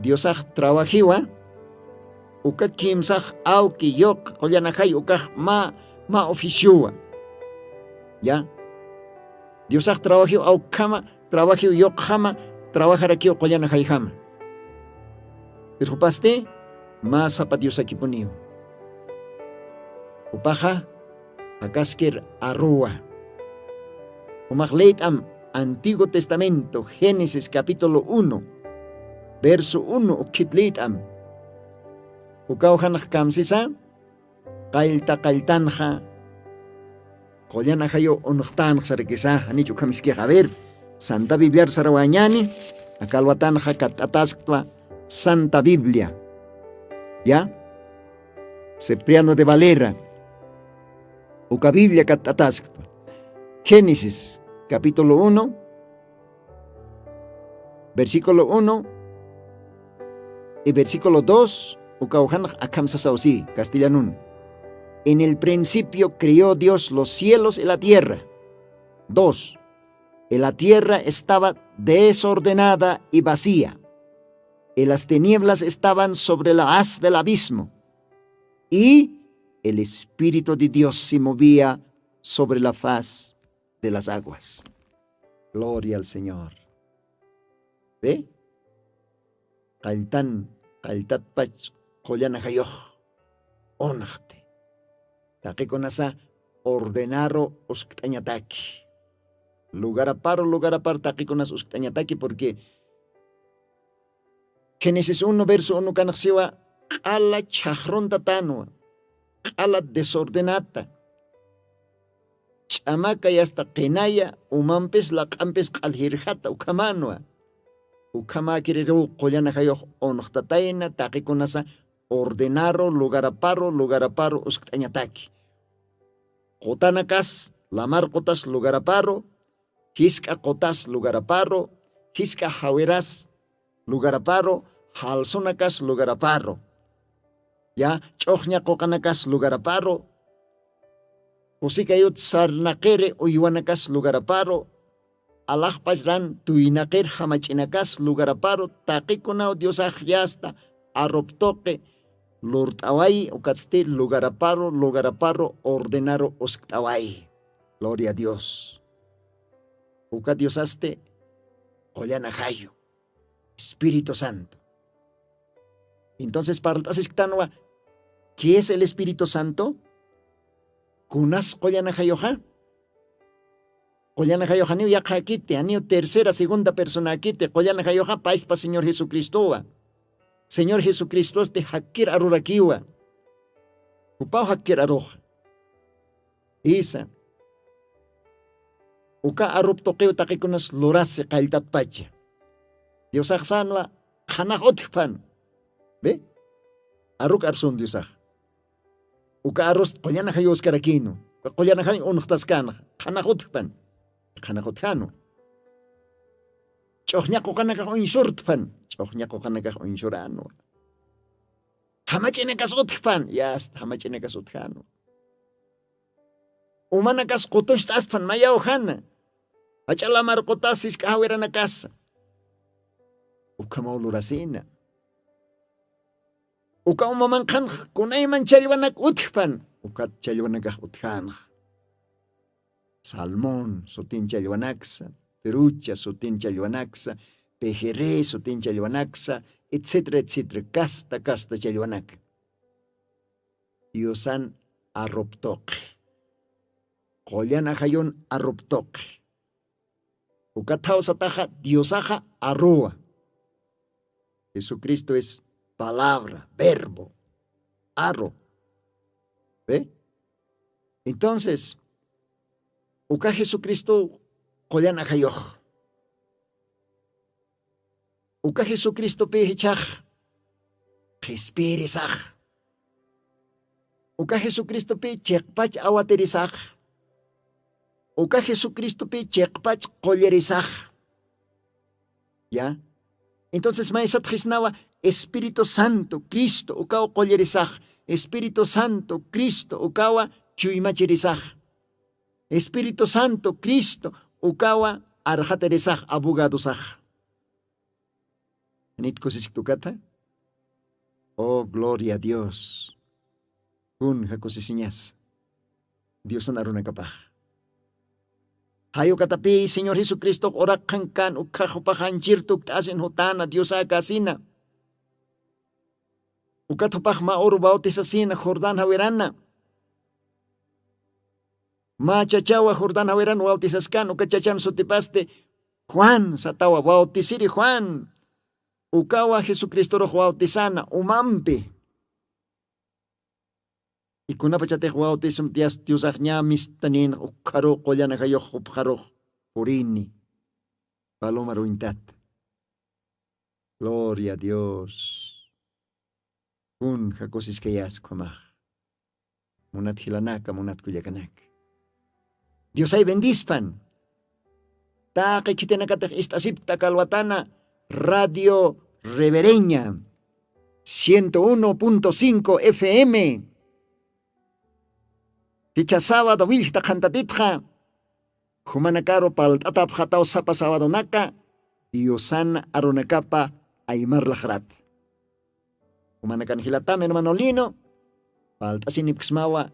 Diosax trawajiwa uka kimsax awki yuq qullan ajay ukax ma ma oficiowa. Ya. Diosax trawajiw awkhama trawajiw yuqxama trawajarakiw qullan ajayjama. Pero jupasti mä sapa diosakipuniw. Jupaxa jakaskir arruwa. Jumax lït'am antiguo testamento génesis capítulo uno verso uno ukhit lït'am. Ukaw janax kamsisa qallta qalltanxa qullan ajayu unxtanx sarakisa janich ukhamiskix a ver. Santa bibliar sarawañani akalwatanxa katt'atasktwa santa biblia. Ya. Cipriano de valera uka biblia katt'atasktwa génesis capítulo uno versículo uno y versículo dos uka ujanx akham sasaw si castellanun. En el principio crió dios los cielos y la tierra. Dos y la tierra estaba desordenada y vacía y las tinieblas estaban sobre la haz del abismo y el espíritu de dios se movía sobre la faz de las aguas. Gloria al señor. Ve. Qalltan qalltatpach qullan ajayux unxti. Taqikunasa ordenaru uskt'añataki lugaraparu lugaraparu taqikunas uskt'añataki porque génesis uno verso uno kanxsiwa q'ala chhaxruntatanwa q'ala desordenata ch'amaka yasta qinaya umampis laq'ampis q'alhirjata ukhamanwa. Ukhamakiriruw qullan ajayux unxtatayna taqikunasa ordenaru lugaraparu lugaraparu uskt'añataki qutanakas lamar qutas lugaraparu jisk'a qutas lugaraparu jisk'a jawiras lugaraparu jalsunakas lugaraparu ya ch'uxña quqanakas lugaraparu pusikayut sarnaqiri uywanakas lugaraparu alaxpachran tuynaqir jamach'inakas lugaraparu taqikunaw diosax yasta aruptuqi lurt'awayi ukatsti lugaraparu lugaraparu ordenaru uskt'awayi. Gloria a dios. Uka diosasti qullan ajayu espíritu santo. Entonces parlt'asisktanwa qué es el espíritu santo? Kunas qullan ajayuxa? Qullan ajayuxa niw yaqhakiti aniw tercera segunda personakiti qullan ajayuxa payspa señor jesucristowa. Señor jesucristosti jakkir arurakiwa. Jupaw jakkir aruxa. Isa uka arup tuqiw taqikunas lurasi qalltatpacha diosaxsanwa qhanax utjpan. Ve. Aruk arsun diosax uka arust qullan ajayuskarakinu uka qullan ajay unxtaskanxa qhanax utjpan. Qhanax utjanwa. Ch'uxña quqanakax uñsurtpan. Ch'uxña quqanakax uñsuranwa. Jamach'inakas utjpan yasta jamach'inakas utjanwa. Umanakas qutucht'asphan mayaw jana jach'a lamar qutas jisk'a jawiranakasa. Ukhamaw lurasina. Uka umamanqhanx kunayman challwanak utjpan. Ukat challwanakax utjanx. Salmón sutin challwanaksa, trucha sutin challwanaksa, pejere sutin challwanaksa, etcétera etcétera kasta kasta challwanaka. Diosan arruptuqi qullan ajayun arruptuqi. Uka thawsataxa diosaxa arruwa. Jesucristo es palabra, verbo, arro. ¿Ve? Entonces, uka Jesucristo qullan ajayux. Uka Jesucristopi jichhax qhispirisax. Uka Jesucristopi chiqpach awatirisax. Uka Jesucristopi chiqpach qullirisax. Ya. Entonces maysat jisnawa, Espíritu Santo Cristo ukawa qullirisax. Espíritu Santo Cristo ukawa chuymachirisax. Espíritu Santo Cristo ukawa arxatirisax, abogadosax. Nit kusisktukata. Oh, gloria a Dios. Kunja kusisiñas. Diosan arunakapax. Jayukatapi señor jesucristox uraqxan kan ukhaxupaxanchir tukt'asin jutana diosäkasina. Ukathupax mä uru bautisasina jordán jawirana. Mä chachawa jordán jawiran bautisaskan uka chachan sutipasti juan satawa bautisiri juan. Ukawa jesucristorux bautisana umampi. Ikunapachatix bautism dias diosax ña mistanin ukkharu qullanajayux jupxarux purini. Palomar uñtat. Gloria a dios. Kunja kusiskayaskhamax. Munat jilanaka munat kullakanaka. Diosay bendispan. Taqi khitinakatix ist'asipta kalwatana radio revereña ciento uno punto cinco fm. Jichha sabado willjta qhantatitxa jumanakaru palt'atapxataw sapa sabadonaka diosan arunakapa aymarlaxrat. Jumanakan jilatam hermano lino. Palt'asinipksmawa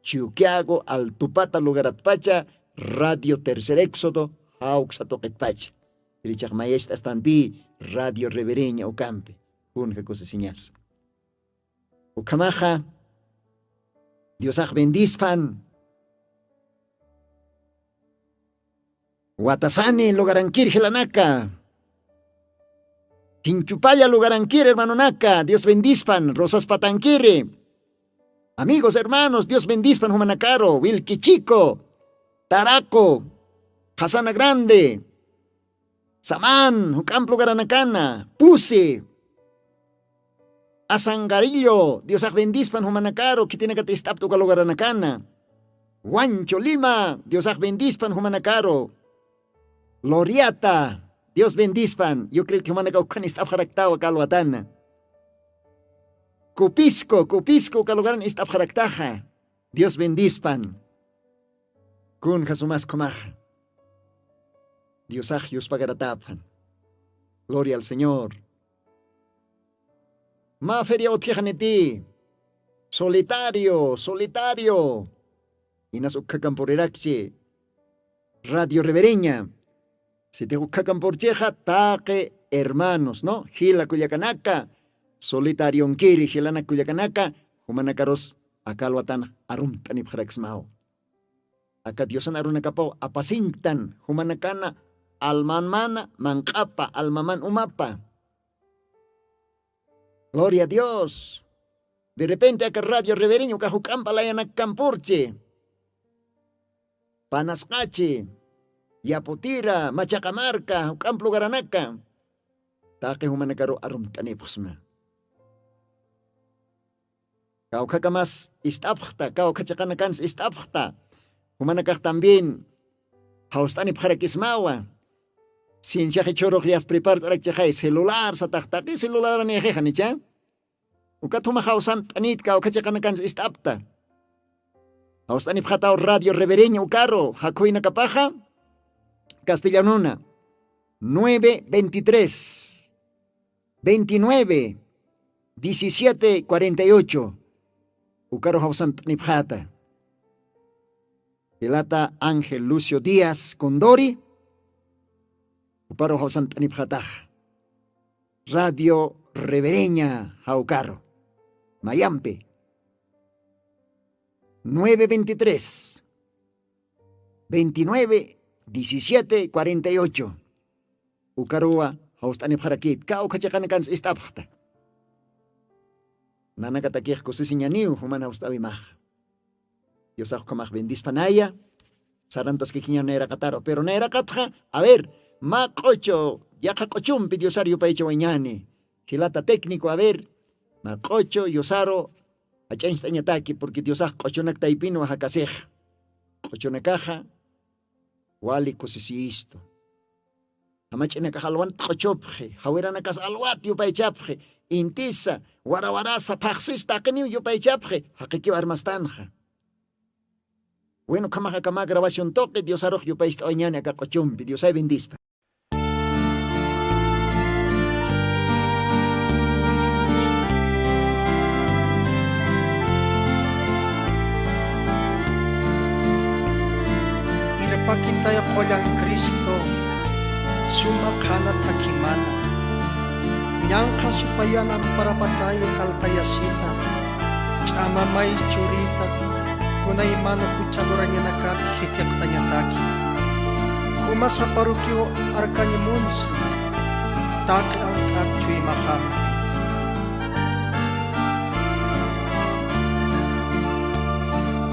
chiukiago altupata lugaratpacha radio tercer éxodo jawksa tuqitpacha. Irichax mayacht'astanpi radio revereña ukampi. Kunja kusisiñas. Ukhamaxa diosax bendispan. Watasani lugarankir jilanaka. Jinchupalla lugarankir hermanonaka dios bendispan rosas patankiri. Amigos hermanos dios bendispan jumanakaru wilkichiko, taraqu, qhasana grande, saman juk'amp lugaranakana pusi, asangarillo diosax bendispan jumanakaru khitinakata ist'apta uka lugaranakana. Wancho lima diosax bendispan jumanakaru. Loriata dios bendispan yukrillki jumanaka ukkhan ist'apxaraktawa kalwatana. Kupisko kupisko uka lugaran ist'apxaraktaxa. Dios bendispan. Kun jasumas khumaxa. Diosax yuspagaratapxan. Gloria al señor. Mä feria utjixaniti. Solitario solitario. Inas ukhakampurirakchi radio revereña. Sitix ukhakampurchixa taqi hermanos no jila kullakanaka solitario nkiri jilanak kullakanaka jumanakarus akalwatanax arumt'anipxaraksmaw. Aka diosan arunakapaw apasinktan jumanakana almanmana manq'apa almaman umapa. Gloria a dios. De repente aka radio revereño uka juk'ampa layanak kampurchi panasqachi yaputira machaqamarka juk'amp lugaranaka taqi jumanakaru arumt'anipxsma. Kawkhakamas ist'apxta kawkha chiqanakansa ist'apxta. Jumanakax también jawst'anipxarakismawa. Cienciaxi chhurux yaspripart'arakchixay celular sataxtaqi celularanixixa nicha. Ukat juma jawsant'anit kawkha chiqanakansa ist'apta. Jawst'anipxataw radio revereño ukaru jakhuynakapaxa castellanuna nueve veintitrés veintinueve diecisiete cuarenta y ocho. Ukaru jawsant'anipxata. Jilata ángel lucio díaz condori. Uparu jawsant'anipxatax radio revereña jawkaru mayampi nueve veintitrés veintinueve diecisiete cuarenta y ocho. Ukaruwa jawst'anipxarakït ka ukhachiqanakansa ist'apxta. Nanakatakix kusisiñaniw juman jawst'awimax. Diosax ukhamax bendispanaya. Sarantaskikiña nayraqataru pero nayraqatxa, a ver, mä q'uchu yaqha q'uchumpi diosar yupaychawañani. Jilata técnico a ver, mä q'uchu yusaru jach'añcht'añataki purqui diosax q'uchunak taypinwa jakasix. Q'uchunakaxa wali kusisiyistu. Jamach'inakax alwant q'uchupxi jawiranakas alwat yupaychapxi. Intisa warawarasa phaqsis taqiniw yupaychapxi. Jaqikiw armastanxa. Win ukhamax akamä grabacion tuqi diosarux yupaycht'awañani aka q'uchumpi diosay bendispa. Irpakitay qullan cristo suma qhana thakimana. Ñanqha supayan amparapatay jaltayasita. Ch'amamay churita kunayman jucha lurañanakar jitiqtañataki. Juma saparukiw arkañ munsi taqi alk'at chuymaxam.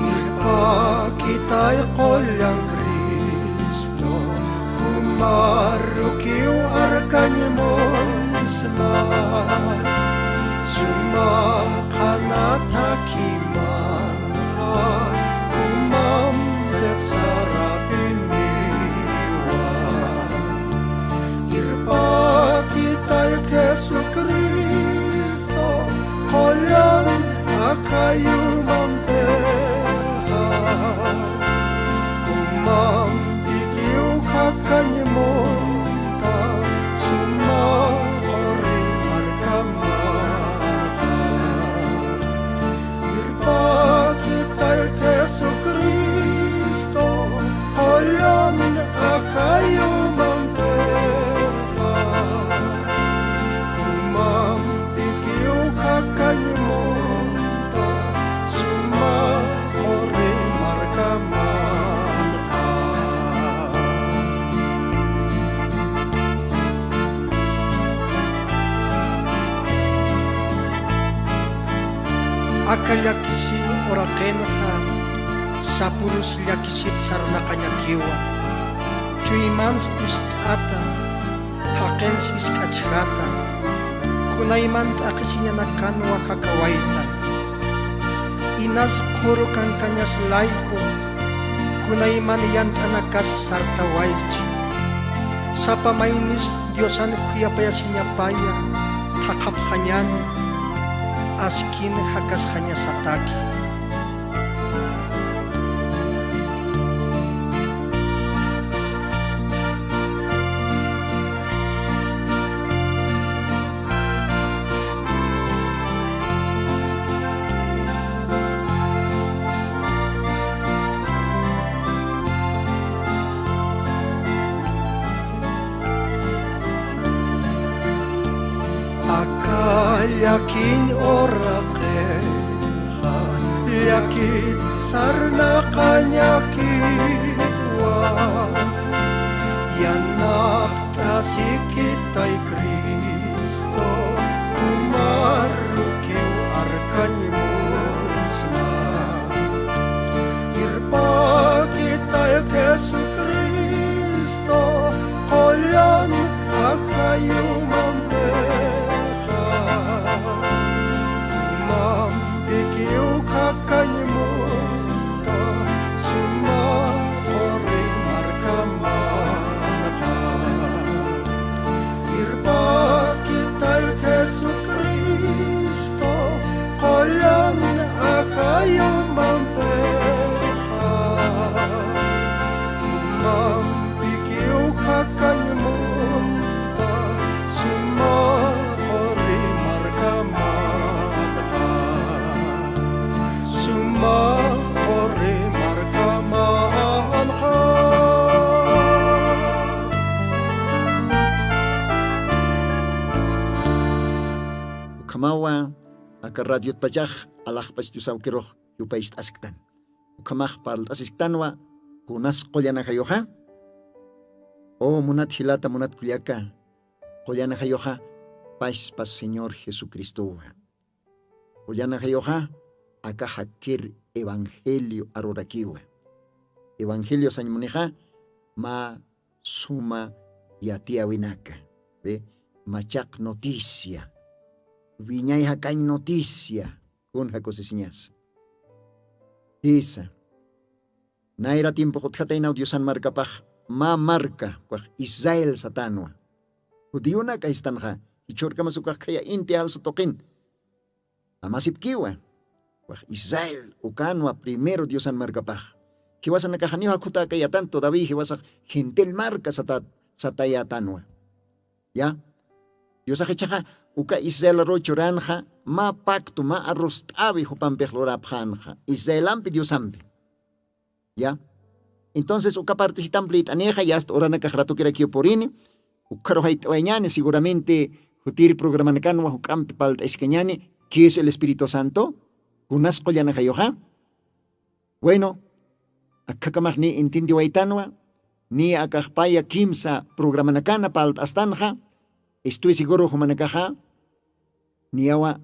Irpakitay qullan cristo jumarukiw arkañ munsma. Suma qhana thakima jumam deqsarapiniwa. Irpakitay jesucristo qullan ajayumampixa. Jumampikiw jakañ munta suma q'uri markamanxa. Irpakitay jesucristo qullan ajayumampixa. Jumampikiw jakañ munta suma q'uri markamanxa. Aka llakisiw uraqinxa sapurus llakisit sarnaqañakiwa. Chuymans ust'ata jaqins jisk'achjata. Kunayman t'aqhisiñanakanwa jakawayta. Inas qhuru kankañas layku kunayman yant'anakas sartawaychi. Sapa maynis diosan khuyapayasiñapaya thaqhapxañani. Askin jakasxañasataki. Aka llakiñ uraqinxa llakit sarnaqañakiwa. Yanapt'asikitay cristo jumarukiw arkañ munsma. Irpakitay jesucristo qullan ajayumampixa. Jumampikiw jakañ munta suma q'uri markamanxa. Irpakitay jesucristo qullan ajayumampixa. Jumampikiw jakañ munta suma q'uri markamanxa. Suma q'uri markamanxa. Ukhamawa aka radiotpachax alaxpach diosawkirux yupaycht'asktan. Ukhamax parlt'asisktanwa kunas qullan ajayuxa. O munat jilata munat kullaka, Qullan ajayuxa paspas señor jesucristuwa. Qullan ajayuxa aka jakkir evangelio arurakiwa. Evangelio sañmunixa mä suma yatiyawinaka, machaq noticia, wiñay jakañ noticia. Kun jakusisiñasa? Jisa. Nayra tiempox utjataynaw diosan markapax mä marka ukax israel satanwa. Judionak aystanxa, jichhurkamas ukax khaya inti alsa tuqin. Amasipkiwa ukax israel ukanwa primero diosan markapax. Jiwasanakaxaniw jakhutäkayatan todavía jiwasax gentil marka satayätanwa. Ya. Diosax ichaxa uka israelaruw churanxa mä pacto mä arrust'awi jupampix lurapxänxa israelampi diosampi. Ya. Entonces uka partisitamp lït'anïxa yasta uranakax ratukirakiw purini. Ukxaru jayt'awayñani seguramente jutir programanakanwa juk'ampi palt'askañani. Qué es el espíritu santo? Kunas qullanakayuxa? Bueno, akhakamax ni intindiwaytanwa ni akaxpaya kimsa programanakana palt'astanxa. Estoy seguro jumanakaxa niyawa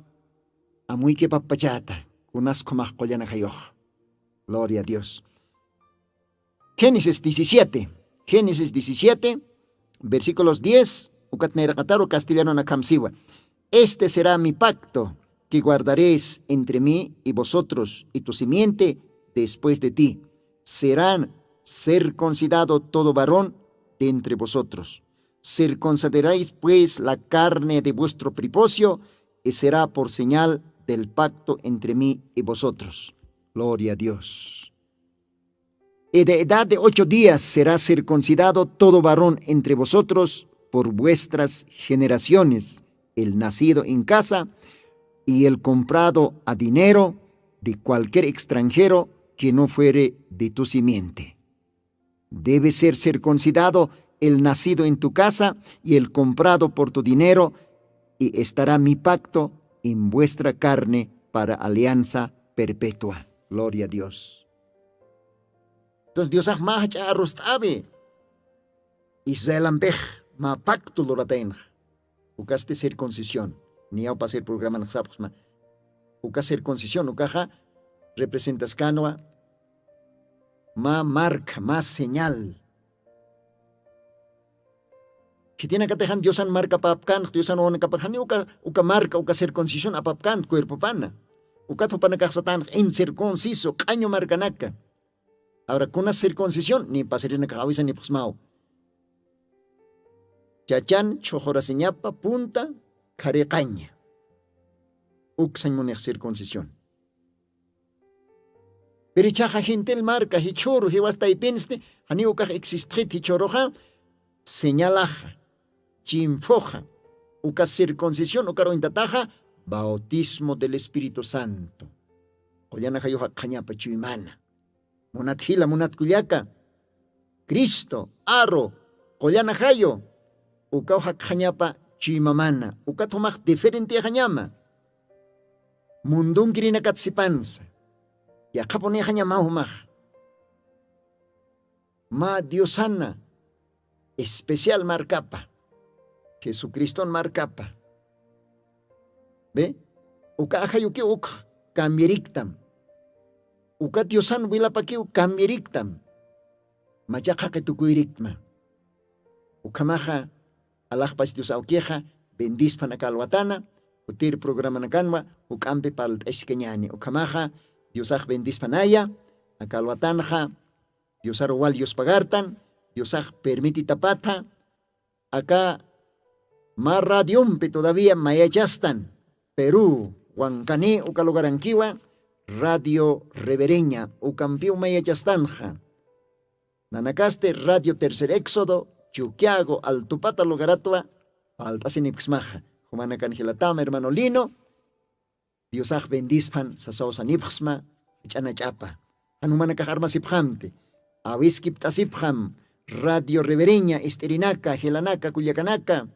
amuykipapachata kunas khumax qullanakayux. Gloria a dios. Génesis diecisiete, génesis diecisiete, versículos diez ukat nayraqataru castellanona khamsiwa. Este será mi pacto que guardaréis entre mí y vosotros y tu simiente después de ti. Serán circuncidado todo varón de entre vosotros. Circuncidaréis pues la carne de vuestro prepucio y será por señal del pacto entre mí y vosotros. Gloria a dios. Y de edad de ocho días será circuncidado todo varón entre vosotros por vuestras generaciones, el nacido en casa y el comprado a dinero de cualquier extranjero que no fuere de tu simiente. Debe ser circuncidado el nacido en tu casa y el comprado por tu dinero, y estará mi pacto en vuestra carne para alianza perpetua. Gloria a dios. Entonces diosax mä jach'a arrust'awi israelampix mä pacto lurataynxa. Ukasti circuncisión. Niyawpasir programanxsapxsma uka circuncisión ukaxa representaskanwa mä marka mä señal. Khitinakatixan diosan markapapkanx diosan wawanakapakxani uka uka marka uka circuncisión apapkant cuerpopana. Ukat jupanakaxsatanx incircunciso q'añu markanaka. Awra kunas circuncisión ni pasirinakax awisanipxsmaw. Chachan chhuxurasiñapa punta khariqaña. Uksañ munix circuncisión. Pirichaxa gentil marka jichhuru jiwastaypinsti janiw ukax existxit jichhuruxa señalaxa chimfuxa uka circuncisión ukaruwintataxa bautismo del espíritu santo. Qullana jayuxakxañapa chuymana munat jila munat kullaka cristo aru qullana jayu ukaw jakxañapa chuymamana ukat jumax diferentixañama. Mundunkirinakatasipansa yaqhapunixañamaw jumax mä diosana especial markapa jesucriston markapa. Be uka ajayukiw ukx cambiariktam uka diosan wilapakiw cambiariktam. Machaqhaqi tukuyrikma ukhamaxa alaxpach diosawkixa bendispan aka alwatana jutir programanakanwa juk'ampi parlt'askañani ukhamaxa diosax bendispanaya. Aka alwatanxa diosaru wal yuspagartan diosax permititapatha aka mä radiompi todavía mayachastan perú wankani uka lugarankiwa radio revereña ukampiw mayachastanxa. Nanakasti radio tercer éxodo chuquiago altupata lugaratwa palt'asinipxsmaxa jumanakan jilatama hermano lino. Diosax bendispan sasawsanipxsma jach'anach'apa jan jumanakax armasipxamti awiskipt'asipxam radio revereña ist'irinaka jilanaka kullakanaka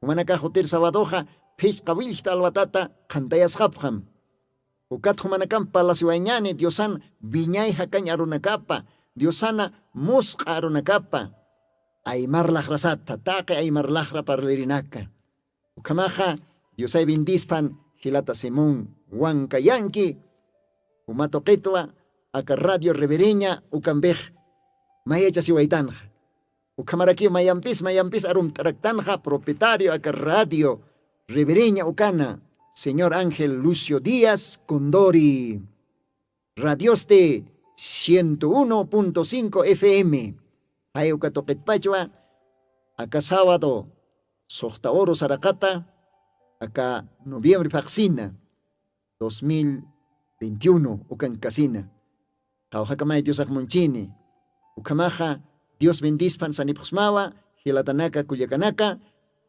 jumanakax jutir sabadoxa phisqa willkta alwatata qhantayasxapxam. Ukat jumanakamp parlasiwañani diosan wiñay jakañ arunakapa diosana musq'a arunakapa aymar laqrasata taqi aymar laqra parlarinaka. Ukhamaxa, Diosay bendispan, jilata Simón Huancayanqui, uma tuqitwa aka Radio Revereña ukampix mayachasiwaytanxa. Ukhamarakiw mayampis mayampis arumt'araktanxa propietario aka Radio Revereña ukana, señor Ángel Lucio Díaz Condori. Radiosti ciento uno punto cinco F M. Jay uka tuqitpachwa aka sábado suxta uru saraqata, aka noviembre phaxsina, dos mil veintiuno ukankasina. Qawqhakamay Diosax munchini. Ukhamaxa, Dios bendispan sanipxsmawa, jilatanaka kullakanaka,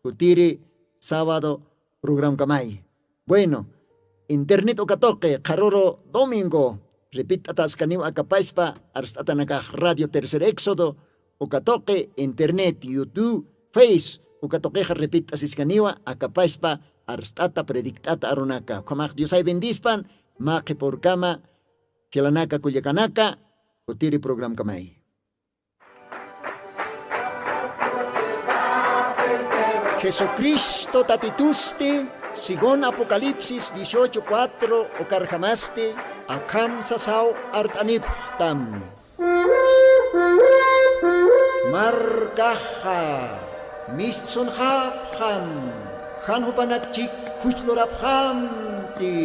jutiri sábado programkamay. Bueno, internet uka tuqi qharuru domingo, repit'ataskaniw akapaspa arst'atanakax Radio Tercer Éxodo uka tuqi, internet, YouTube, Face uka tuqixa repit'asiskaniwa akapaspa arst'ata predict'ata arunaka. Ukhamax Diosay bendispan, mä qhipürkama, jilanaka kullakanaka, jutiri programkamay. Jesucristo Tatitusti, según Apocalipsis dieciocho cuatro ukarjamasti, akham sasaw art'anipxtam. Markaxa mistsunxapxam, jan jupanakchik juch lurapxamti.